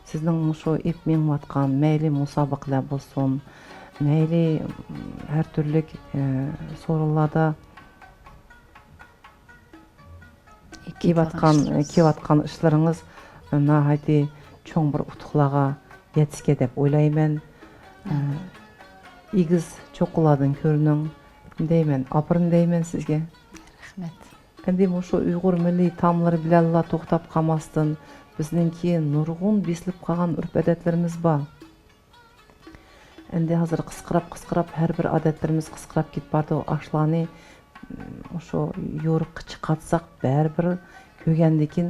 سىزنىڭ مۇشۇ ئېلىپ مېڭىۋاتقان مەيلى مۇسابىقىلەر بولسۇن، مەيلى، م، ھەر تۈرلۈك، ئە، سورۇنلاردا كېلىۋاتقان، كېلىۋاتقان ئىشلىرىڭىز ناھايىتى چوڭ بىر ئۇتۇقلارغا يەتسىكە دەپ ئويلايمەن. ئە، ئېگىز چوققىلاردىن كۆرۈنۈڭ دەيمەن، ئاپىرىن دەيمەن سىزگە. رەھمەت. ئەمدى مۇشۇ ئۇيغۇر مىللىي تاملىرى بىلەنلا توختاپ قالماستىن، بىزنىڭكى نۇرغۇن بېسىلىپ قالغان ئۆرپ-ئادەتلىرىمىز بار. ئەمدى ھازىر قىسقىراپ، قىسقىراپ، ھەر بىر ئادەتلىرىمىز قىسقىراپ كېتىپ بارىدۇ. ئاشۇلارنى، م، مۇشۇ يورۇققا چىقارتساق، بەرىبىر كۆرگەندىن كېيىن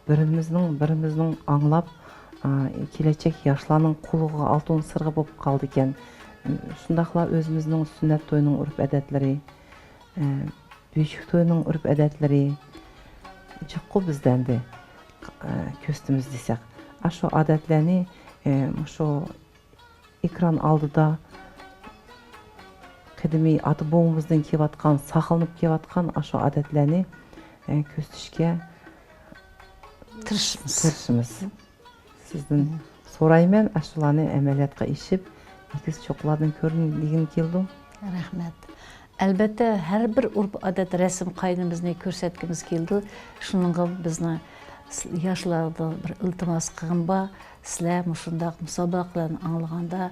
بىرىمىزنىڭ، بىرىمىزنىڭ ئاڭلاپ، ئا، كېلەچەك ياشلارنىڭ قۇلىقىغا ئالتۇن سىرغا بولۇپ قالىدىكەن. م، شۇنداقلا ئۆزىمىزنىڭ سۈننەت تويىنىڭ ئۆرپ-ئادەتلىرى، ئە، بۆشۈك تويىنىڭ ئۆرپ-ئادەتلىرى، جىققۇ بىزدەندى، ئە، كۆستىمىز دېسەك. ئاشۇ ئادەتلەرنى، ئە، مۇشۇ ئېكران ئالدىدا قەدىمىي ئاتا بوۋىمىزدىن كېلىۋاتقان، ساقلىنىپ كېلىۋاتقان ئاشۇ ئادەتلەرنى، ئە، كۆرسىتىشكە تىرىشىمىز. تىرىشىمىز. سىزدىن سورايمەن، ئاشۇلارنى ئەمەلىيەتقا ئېشىپ، ئېگىز چوققىلاردىن كۆرۈن دېگۈم كېلىدۇ. رەھمەت. ئەلبەتتە، ھەر بىر ئۇرپ-ئادەت، رەسىم-قائىدىمىزنى كۆرسەتكىمىز كېلىدۇ. شۇنىڭغا بىزنىڭ ياشلارغا بىر ئىلتىماس قىلغىنىم بار، سىلەر مۇشۇنداق مۇسابىقىلەرنى ئاڭلىغاندا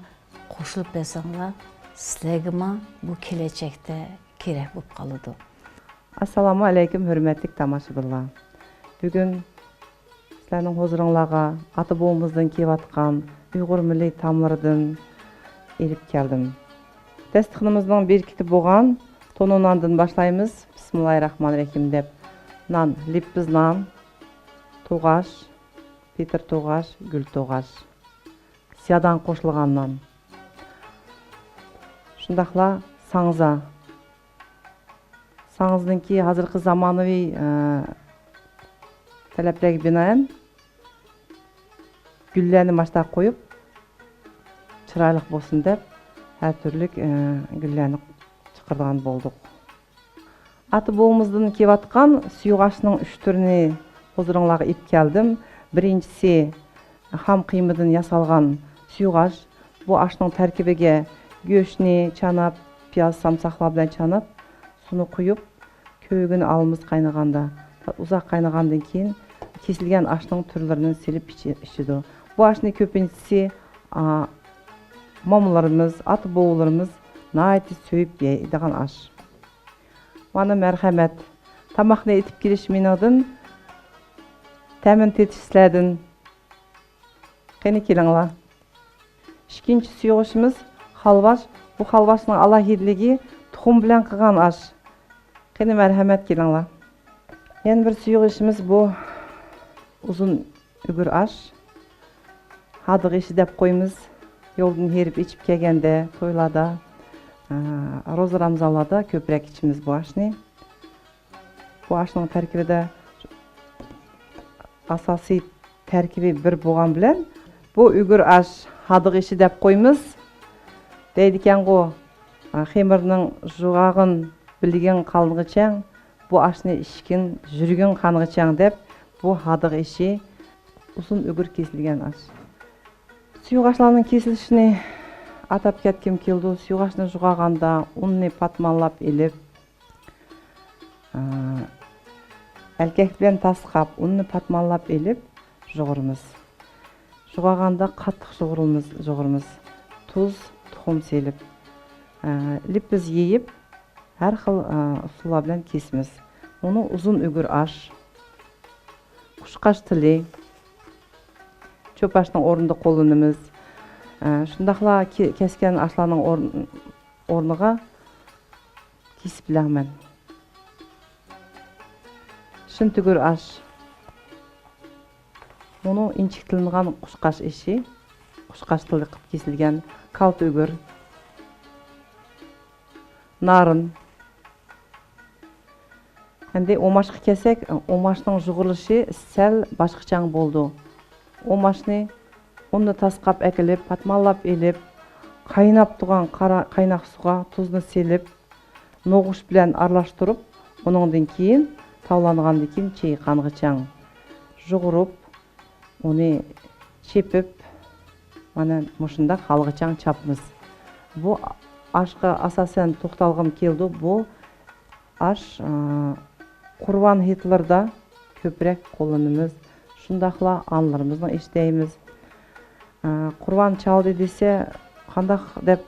قوشۇلۇپ بەرسەڭلار، سىلەرگىمۇ بۇ كېلەچەكتە كېرەك بولۇپ قالىدۇ. ئەسسالامۇ ئەلەيكۇم، ھۆرمەتلىك تاماشىبىنلار. بۈگۈن سىلەرنىڭ ھۇزۇرۇڭلارغا ئاتا بوۋىمىزدىن كېلىۋاتقان ئۇيغۇر مىللىي تائاملىرىدىن ئېلىپ كەلدىم. داستىخىنىمىزنىڭ بېرىكىتى بولغان تونۇر ناندىن باشلايمىز. بىسمىللاھىررەھمانىررەھىم دەپ نان، لىپپىز نان، توغاچ، پېتىر توغاچ، گۈل توغاچ، زىيادان قوشۇلغان نان. شۇنداقلا ساڭزا. ساڭزىنىڭكى ھازىرقى زامانىۋى، ئە، تەلەپلەرگە بىنائەن گۈللەرنى ماشتا قويۇپ، چىرايلىق بولسۇن دەپ، ھەر تۈرلۈك، ئە، گۈللەرنى چىقىرىدىغان بولدۇق. ئاتا بوۋىمىزدىن كېلىۋاتقان سۇيۇغاچنىڭ ئۈچ تۈرىنى ھۇزۇرۇڭلارغا ئېلىپ كەلدىم. بىرىنچىسى، خام قىيمىدىن ياسالغان سۇيۇغاچ. بۇ ئاشنىڭ تەركىبىگە گۆشنى، چاناپ، پىياز، سامساقلار بىلەن چاناپ، سۇنى قۇيۇپ، كۆۋرۈكىنى ئالىمىز قاينىغاندا. ئۇزاق قاينىغاندىن كېيىن كېسىلگەن ئاشنىڭ تۈرلىرىنى سېلىپ ئىچى-، ئىچىدۇ. بۇ ئاشنى كۆپىنچىسى، ئا، مامىلىرىمىز، ئاتا-بوۋىلىرىمىز ناھايىتى سۆيۈپ يەيدىغان ئاش. مانا مەرھەمەت. تاماقنى ئېتىپ كېلىش مېنىڭدىن، تەمىنى تېتىش سىلەردىن. قېنى كېلىڭلار. ئىككىنچى سۇيۇغۇچىمىز خالۋاش. بۇ خالۋاشنىڭ ئالاھىدىلىكى تۇخۇم بىلەن قىلغان ئاش. قېنى مەرھەمەت كېلىڭلار. يەنە بىر سۇيۇغۇچىمىز بۇ ئۇزۇن ئۈگۈر ئاش. ھادىغا ئېشى دەپ قويىمىز. يولدىن ھېرىپ ئېچىپ كەلگەندە، تويلاردا، ئا، روزا رامزانلاردا كۆپرەك ئىچىمىز بۇ ئاشنى. بۇ ئاشنىڭ تەركىبىدە ئاساسىي تەركىبى بىر بولغان بىلەن، بۇ ئۈگۈر ئاش ھادىغا ئېشى دەپ قويىمىز. دەيدىكەنغۇ، خېمىرنىڭ جۇغاغىن بىلىگىڭ قانغىچەڭ، بۇ ئاشنى ئىچكىن يۈرىكىڭ قانغىچەڭ دەپ، بۇ ھادىغا ئېشى ئۇزۇن ئۈگۈر كېسىلگەن ئاش. سۇيۇغاچلارنىڭ كېسىلىشىنى ئاتاپ كەتكۈم كېلىدۇ. سۇيۇغاچنى جۇغاغاندا ئۇننى پاتمانلاپ ئېلىپ، ئە، ئەلكەك بىلەن تاسقاپ، ئۇننى پاتمانلاپ ئېلىپ جۇغۇرىمىز. جۇغاغاندا قاتتىق جۇغۇرىمىز، جۇغۇرىمىز. تۇز، تۇخۇم سېلىپ، ئە، لىپپىز يېيىپ، ھەر خىل، ئە، ئۇسۇللار بىلەن كېسىمىز. ئۇنى ئۇزۇن ئۈگۈر ئاش، قۇشقاچ تىلى، چۆپ ئاشنىڭ ئورنىدا قوللىنىمىز. ئە، شۇنداقلا كې-، كەسكەن ئاشلارنىڭ ئورن-، ئورنىغا كېسىپ بىلەڭمەن. شىن تۈگۈر ئاش. ئۇنىڭ ئىنچىكىلىنغان قۇشقاچ ئېشى، قۇشقاچ تىلى قىلىپ كېسىلگەن كالتە ئۈگۈر. نارىن. ئەمدى ئوماشقا كەلسەك، ئوماشنىڭ جۇغۇرۇلۇشى سەل باشقىچاڭ بولىدۇ. ئوماشنى ئۇننى تاسقاپ ئەكېلىپ، پاتمانلاپ ئېلىپ، قايناپ تۇرغان قارا-، قايناق سۇغا تۇزنى سېلىپ، نوغۇچ بىلەن ئارىلاشتۇرۇپ، ئۇنىڭدىن كېيىن تاۋلانغاندىن كېيىن چېيىقانغىچەڭ جۇغۇرۇپ، ئۇنى چېپىپ، مانا مۇشۇنداق ھالغىچاڭ چاپمىز. بۇ ئاشقا ئاساسەن توختالغۇم كېلىدۇ. بۇ ئاش، ئا، قۇربان ھېيتلىرىدا كۆپرەك قوللىنىمىز. شۇنداقلا ئانىلىرىمىزنىڭ ئېشى دەيمىز. ئا، قۇربان چالدى دېسە، قانداق دەپ،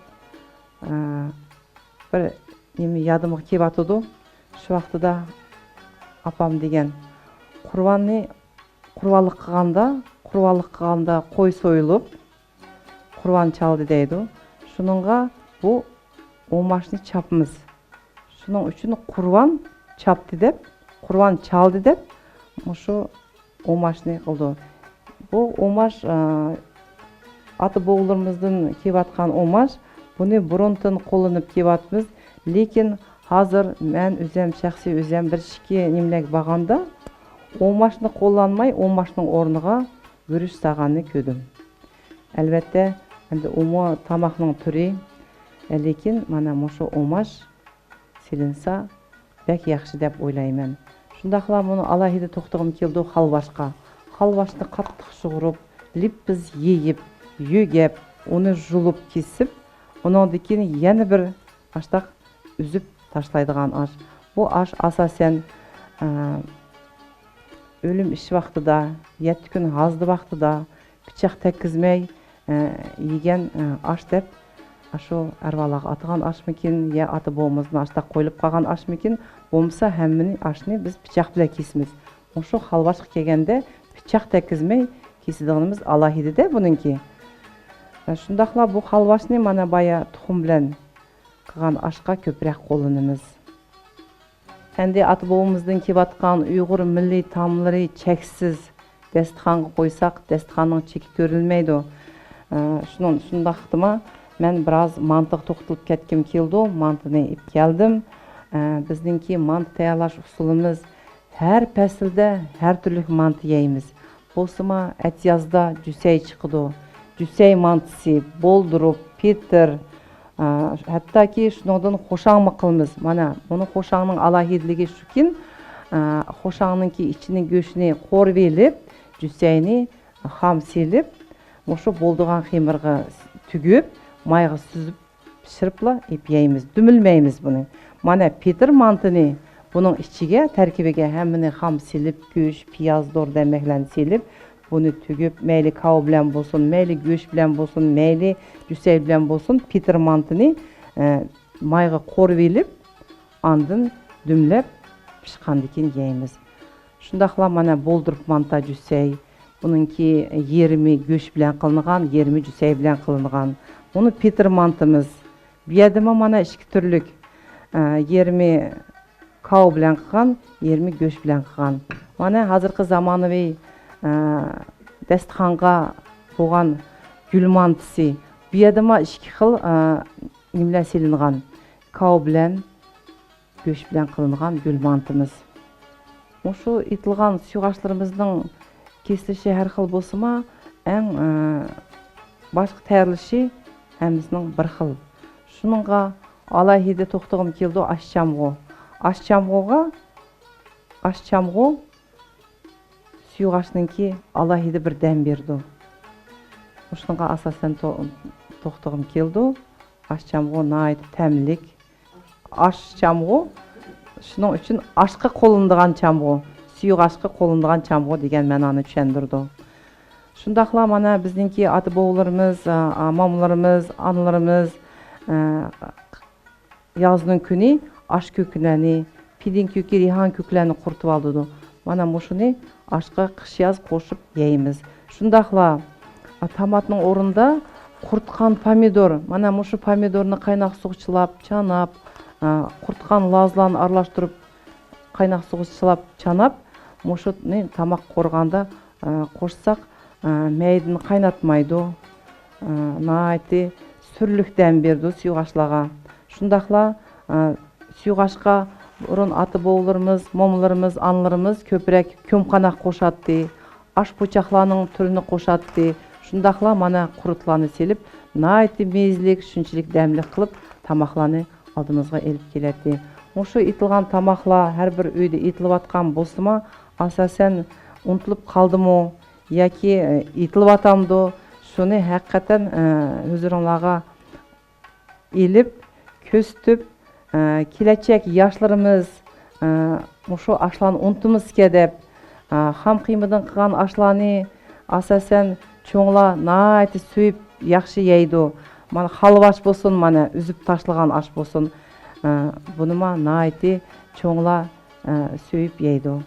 ئا، بىر نېمە يادىمغا كېلىۋاتىدۇ. شۇ ۋاقتىدا ئاپام دېگەن، قۇرباننى، قۇربانلىق قىلغاندا، قۇربانلىق قىلغاندا قوي سويۇلۇپ، قۇربان چالدى دەيدۇ. شۇنىڭغا بۇ ئوماشنى چاپمىز. شۇنىڭ ئۈچۈن قۇربان چاپتى دەپ، قۇربان چالدى دەپ، مۇشۇ ئوماشنى قىلىدۇ. بۇ ئوماش، ئا، ئاتا بوۋىلىرىمىزدىن كېلىۋاتقان ئوماش. بۇنى بۇرۇندىن قوللىنىپ كېلىۋاتىمىز. لېكىن ھازىر مەن ئۆزۈم، شەخسىي ئۆزۈم بىر ئىككى نېمىلەرگە بارغاندا، ئۇماچنى قوللانماي، ئۇماچنىڭ ئورنىغا گۈرۈچ سالغاننى كۆردۈم. ئەلۋەتتە، ئەمدى ئۇمۇ تاماقنىڭ تۈرى، لېكىن مانا مۇشۇ ئۇماچ سېلىنسا بەك ياخشى دەپ ئويلايمەن. شۇنداقلا مۇنى ئالاھىدە توختىغۇم كېلىدۇ خالۋاشقا. خالۋاشنى قاتتىق سۇغۇرۇپ، لىپپىز يېيىپ، يۆگەپ، ئۇنى يۇلۇپ كېسىپ، ئۇنىڭدىن كېيىن يەنە بىر ئاشتاق ئۈزۈپ تاشلايدىغان ئاش. بۇ ئاش ئاساسەن، ئە، ئۆلۈم ئىش ۋاقتىدا، يەتتە كۈن ھازىدە ۋاقتىدا پىچاق تەگكۈزمەي، ئە، يېگەن، ئە، ئاش دەپ، ئاشۇ ئەرۋاھلارغا ئاتىغان ئاشمىكىن، يا ئاتا بوۋىمىزدىن ئاشتاق قويۇلۇپ قالغان ئاشمىكىن، بولمىسا ھەممىنى ئاشنى بىز پىچاق بىلەن كېسىمىز. مۇشۇ خالۋاشقا كەلگەندە پىچاق تەگكۈزمەي كېسىدىغىنىمىز ئالاھىدە-دە بۇنىڭكى. ئە، شۇنداقلا بۇ خالۋاشنى مانا بايا تۇخۇم بىلەن قىلغان ئاشقا كۆپرەك قوللىنىمىز. ئەمدى ئاتا بوۋىمىزدىن كېلىۋاتقان ئۇيغۇر مىللىي تائاملىرى چەكسىز. دەستىخانغا قويساق، دەستىخاننىڭ چېكى كۆرۈلمەيدۇ. ئە، شۇنىڭ، شۇنداقتىما مەن بىراز مانتىغا توختىلىپ كەتكۈم كېلىدۇ. مانتىنى ئېلىپ كەلدىم. ئە، بىزنىڭكى مانتا تەييارلاش ئۇسۇلىمىز، ھەر پەسىلدە ھەر تۈرلۈك مانتا يەيمىز. بولسىما ئەتىيازدا جۈسەي چىقىدۇ. جۈسەي مانتىسى، بولدۇرۇپ، پېتىر، ئا، ھەتتاكى شۇنىڭدىن خوشاڭمۇ قىلىمىز. مانا، بۇنى خوشاڭنىڭ ئالاھىدىلىكى شۇكىن، ئا، خوشاڭنىڭكى ئىچىنىڭ گۆشىنى قورۇۋېلىپ، جۈسەينى خام سېلىپ، مۇشۇ بولدۇرغان خېمىرغا تۈگۈپ، مايغا سۈزۈپ، پىشۇرۇپلا ئېلىپ يەيمىز، دۈمۈلمەيمىز بۇنى. مانا پېتىر مانتىنى بۇنىڭ ئىچىگە، تەركىبىگە ھەممىنى خام سېلىپ، گۆش، پىياز، دورا دەرمەكلەرنى سېلىپ، بۇنى تۈگۈپ، مەيلى كاۋا بىلەن بولسۇن، مەيلى گۆش بىلەن بولسۇن، مەيلى جۈسەي بىلەن بولسۇن، پېتىر مانتىنى، ئە، مايغا قورۇۋېلىپ، ئاندىن دۈملەپ پىشقاندىن كېيىن يەيمىز. شۇنداقلا مانا بولدۇرۇپ مانتا جۈسەي، بۇنىڭكى يېرىمى گۆش بىلەن قىلىنغان، يېرىمى جۈسەي بىلەن قىلىنغان. بۇنى پېتىر مانتىمىز. بۇ يەردىمۇ مانا ئىككى تۈرلۈك، ئە، يېرىمى كاۋا بىلەن قىلغان، يېرىمى گۆش بىلەن قىلغان. مانا ھازىرقى زامانىۋى، ئە، دەستىخانغا بولغان گۈل مانتىسى. بۇ يەردىمۇ ئىككى خىل، ئە، نېمىلەر سېلىنغان. كاۋا بىلەن، گۆش بىلەن قىلىنغان گۈل مانتىمىز. مۇشۇ ئېتىلغان سۇيۇقئاشلىرىمىزنىڭ كېسىلىشى ھەر خىل بولسىمۇ، ئەڭ، ئە، باشقا تەييارلىشى ھەممىسىنىڭ بىر خىل. شۇنىڭغا ئالاھىدە توختىغۇم كېلىدۇ، ئاشچامغۇ. ئاشچامغۇغا، ئاشچامغۇ سۇيۇقئاشنىڭكى ئالاھىدە بىر دەم بېرىدۇ. مۇشۇنىڭغا ئاساسەن تو-، توختىغۇم كېلىدۇ. ئاشچامغۇ ناھايىتى تەملىك. ئاشچامغۇ، شۇنىڭ ئۈچۈن ئاشقا قوللىنىدىغان چامغۇ، سۇيۇقئاشقا قوللىنىدىغان چامغۇ دېگەن مەنانى چۈشەندۈرىدۇ. شۇنداقلا مانا بىزنىڭكى ئاتا-بوۋىلىرىمىز، ئا، ئا، مامىلىرىمىز، ئانىلىرىمىز، ئە، يازنىڭ كۈنى ئاش كۆكلەرنى، پىدىن كۆكى، رەيھان كۆكلەرنى قۇرۇتۇۋالىدۇ. مانا مۇشۇنى ئاشقا قىش-ياز قوشۇپ يەيمىز. شۇنداقلا، ئا، تاماتنىڭ ئورنىدا قۇرۇتقان پامىدور، مانا مۇشۇ پامىدورنى قايناق سۇغا چىلاپ، چاناپ، ئا، قۇرۇتقان لازلارنى ئارىلاشتۇرۇپ، قايناق سۇغا چىلاپ، چاناپ، مۇشۇنى تاماق قورۇغاندا، ئا، قوشساق، ئا، مەيدىنى قايناتمايدۇ. ئا، ناھايىتى سۈرلۈك دەم بېرىدۇ سۇيۇقئاشلارغا. شۇنداقلا، ئا، سۇيۇقئاشقا بۇرۇن ئاتا-بوۋىلىرىمىز، مومىلىرىمىز، ئانىلىرىمىز كۆپرەك كۆممىقاناق قوشاتتى. ئاش پۇچاقلارنىڭ تۈرىنى قوشاتتى. شۇنداقلا مانا قۇرۇتلارنى سېلىپ، ناھايىتى مېزىلىك، شۇنچىلىك دەملىك قىلىپ تاماقلارنى ئالدىمىزغا ئېلىپ كېلەتتى. مۇشۇ ئېتىلغان تاماقلار ھەر بىر ئۆيدە ئېتىلىۋاتقان بولسىمۇ، ئاساسەن ئۇنتۇلۇپ قالدىمۇ ياكى، ئە، ئېتىلىۋاتامدۇ؟ شۇنى ھەقىقەتەن، ئە، ھۇزۇرۇڭلارغا ئېلىپ، كۆرسىتىپ، ئە، كېلەچەك ياشلىرىمىز، ئە، مۇشۇ ئاشلارنى ئۇنتۇمىسىكەن دەپ، ئە، خام قىيمىدىن قىلغان ئاشلارنى ئاساسەن چوڭلار ناھايىتى سۆيۈپ ياخشى يەيدۇ. مانا خالۋاش بولسۇن، مانا ئۈزۈپ تاشلىغان ئاش بولسۇن، ئە، بۇنىمۇ ناھايىتى چوڭلار، ئە، سۆيۈپ يەيدۇ.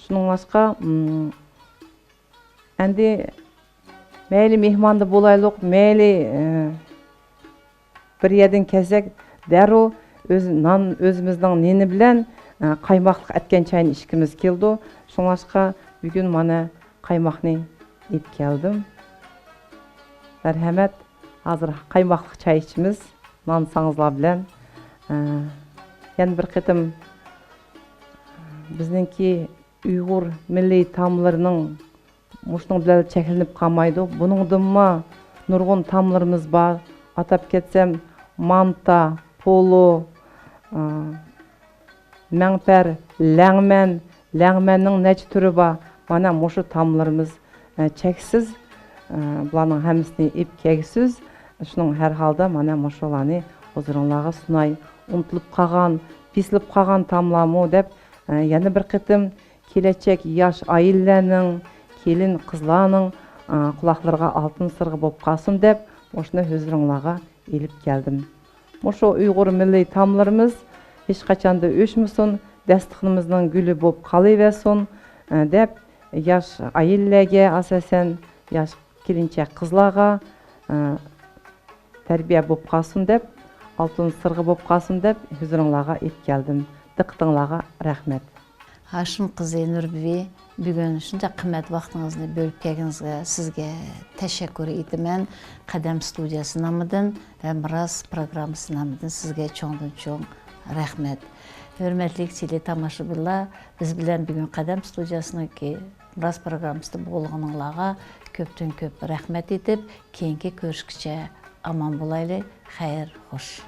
شۇنىڭلاشقا، ئىم، ئەمدى مەيلى مېھماندا بولايلۇق، مەيلى، ئە، بىر يەردىن كەلسەك، دەررۇ ئۆز نان، ئۆزىمىزنىڭ نېنى بىلەن، ئە، قايماقلىق ئەتكەن چاينى ئىچكىمىز كېلىدۇ. شۇڭلاشقا بۈگۈن مانا قايماقنى ئېلىپ كەلدىم. مەرھەمەت، ھازىر قايماقلىق چاي ئىچىمىز، نان ساڭزىلار بىلەن. ئە، يەنە بىر قېتىم بىزنىڭكى ئۇيغۇر مىللىي تائاملىرىنىڭ مۇشۇنىڭ بىلەن چەكلىنىپ قالمايدۇ. بۇنىڭدىنمۇ نۇرغۇن تائاملىرىمىز بار. ئاتاپ كەتسەم، مانتا، پولۇ، ئا، مەڭپەر، لەڭمەن، لەڭمەننىڭ نەچچە تۈرى بار. مانا مۇشۇ تائاملىرىمىز، ئە، چەكسىز. ئە، بۇلارنىڭ ھەممىسىنى ئېلىپ كەلگۈسىز. شۇنىڭ ھەر ھالدا مانا مۇشۇلارنى ھۇزۇرۇڭلارغا سۇناي. ئۇنتۇلۇپ قالغان، بېسىلىپ قالغان تائاملارمۇ دەپ، ئە، يەنە بىر قېتىم كېلەچەك ياش ئائىلىلەرنىڭ، كېلىن قىزلارنىڭ، ئە، قۇلاقلىرىغا ئالتۇن سىرغا بولۇپ قالسۇن دەپ، مۇشۇنى ھۇزۇرۇڭلارغا ئېلىپ كەلدىم. مۇشۇ ئۇيغۇر مىللىي تائاملىرىمىز ھېچقاچاندا ئۆچمىسۇن، داستىخىنىمىزنىڭ گۈلى بولۇپ قالىۋەرسۇن، ئە، دەپ، ياش ئائىلىلەرگە، ئاساسەن، ياش كېلىنچەك قىزلارغا، ئە، تەربىيە بولۇپ قالسۇن دەپ، ئالتۇن سىرغا بولۇپ قالسۇن دەپ، ھۇزۇرۇڭلارغا ئېلىپ كەلدىم. دىققىتىڭلارغا رەھمەت. ھاشىم قىزى نۇربىبى، بۈگۈن شۇنداق قىممەت ۋاقتىڭىزنى بۆلۈپ كەلگىنىڭىزگە سىزگە تەشەككۈر ئېيتىمەن. قەدەم ستۇدىيەسى نامىدىن ۋە مىراس پروگراممىسى نامىدىن سىزگە چوڭدىن چوڭ رەھمەت. ھۆرمەتلىك تېلېتاماشىبىنلار، بىز بىلەن بۈگۈن قەدەم ستۇدىيەسىنىڭكى مىراس پروگراممىسىدا بولغىنىڭلارغا كۆپتىن كۆپ رەھمەت ئېيتىپ، كېيىنكى كۆرۈشكىچە ئامان بولايلى. خەير، خوش.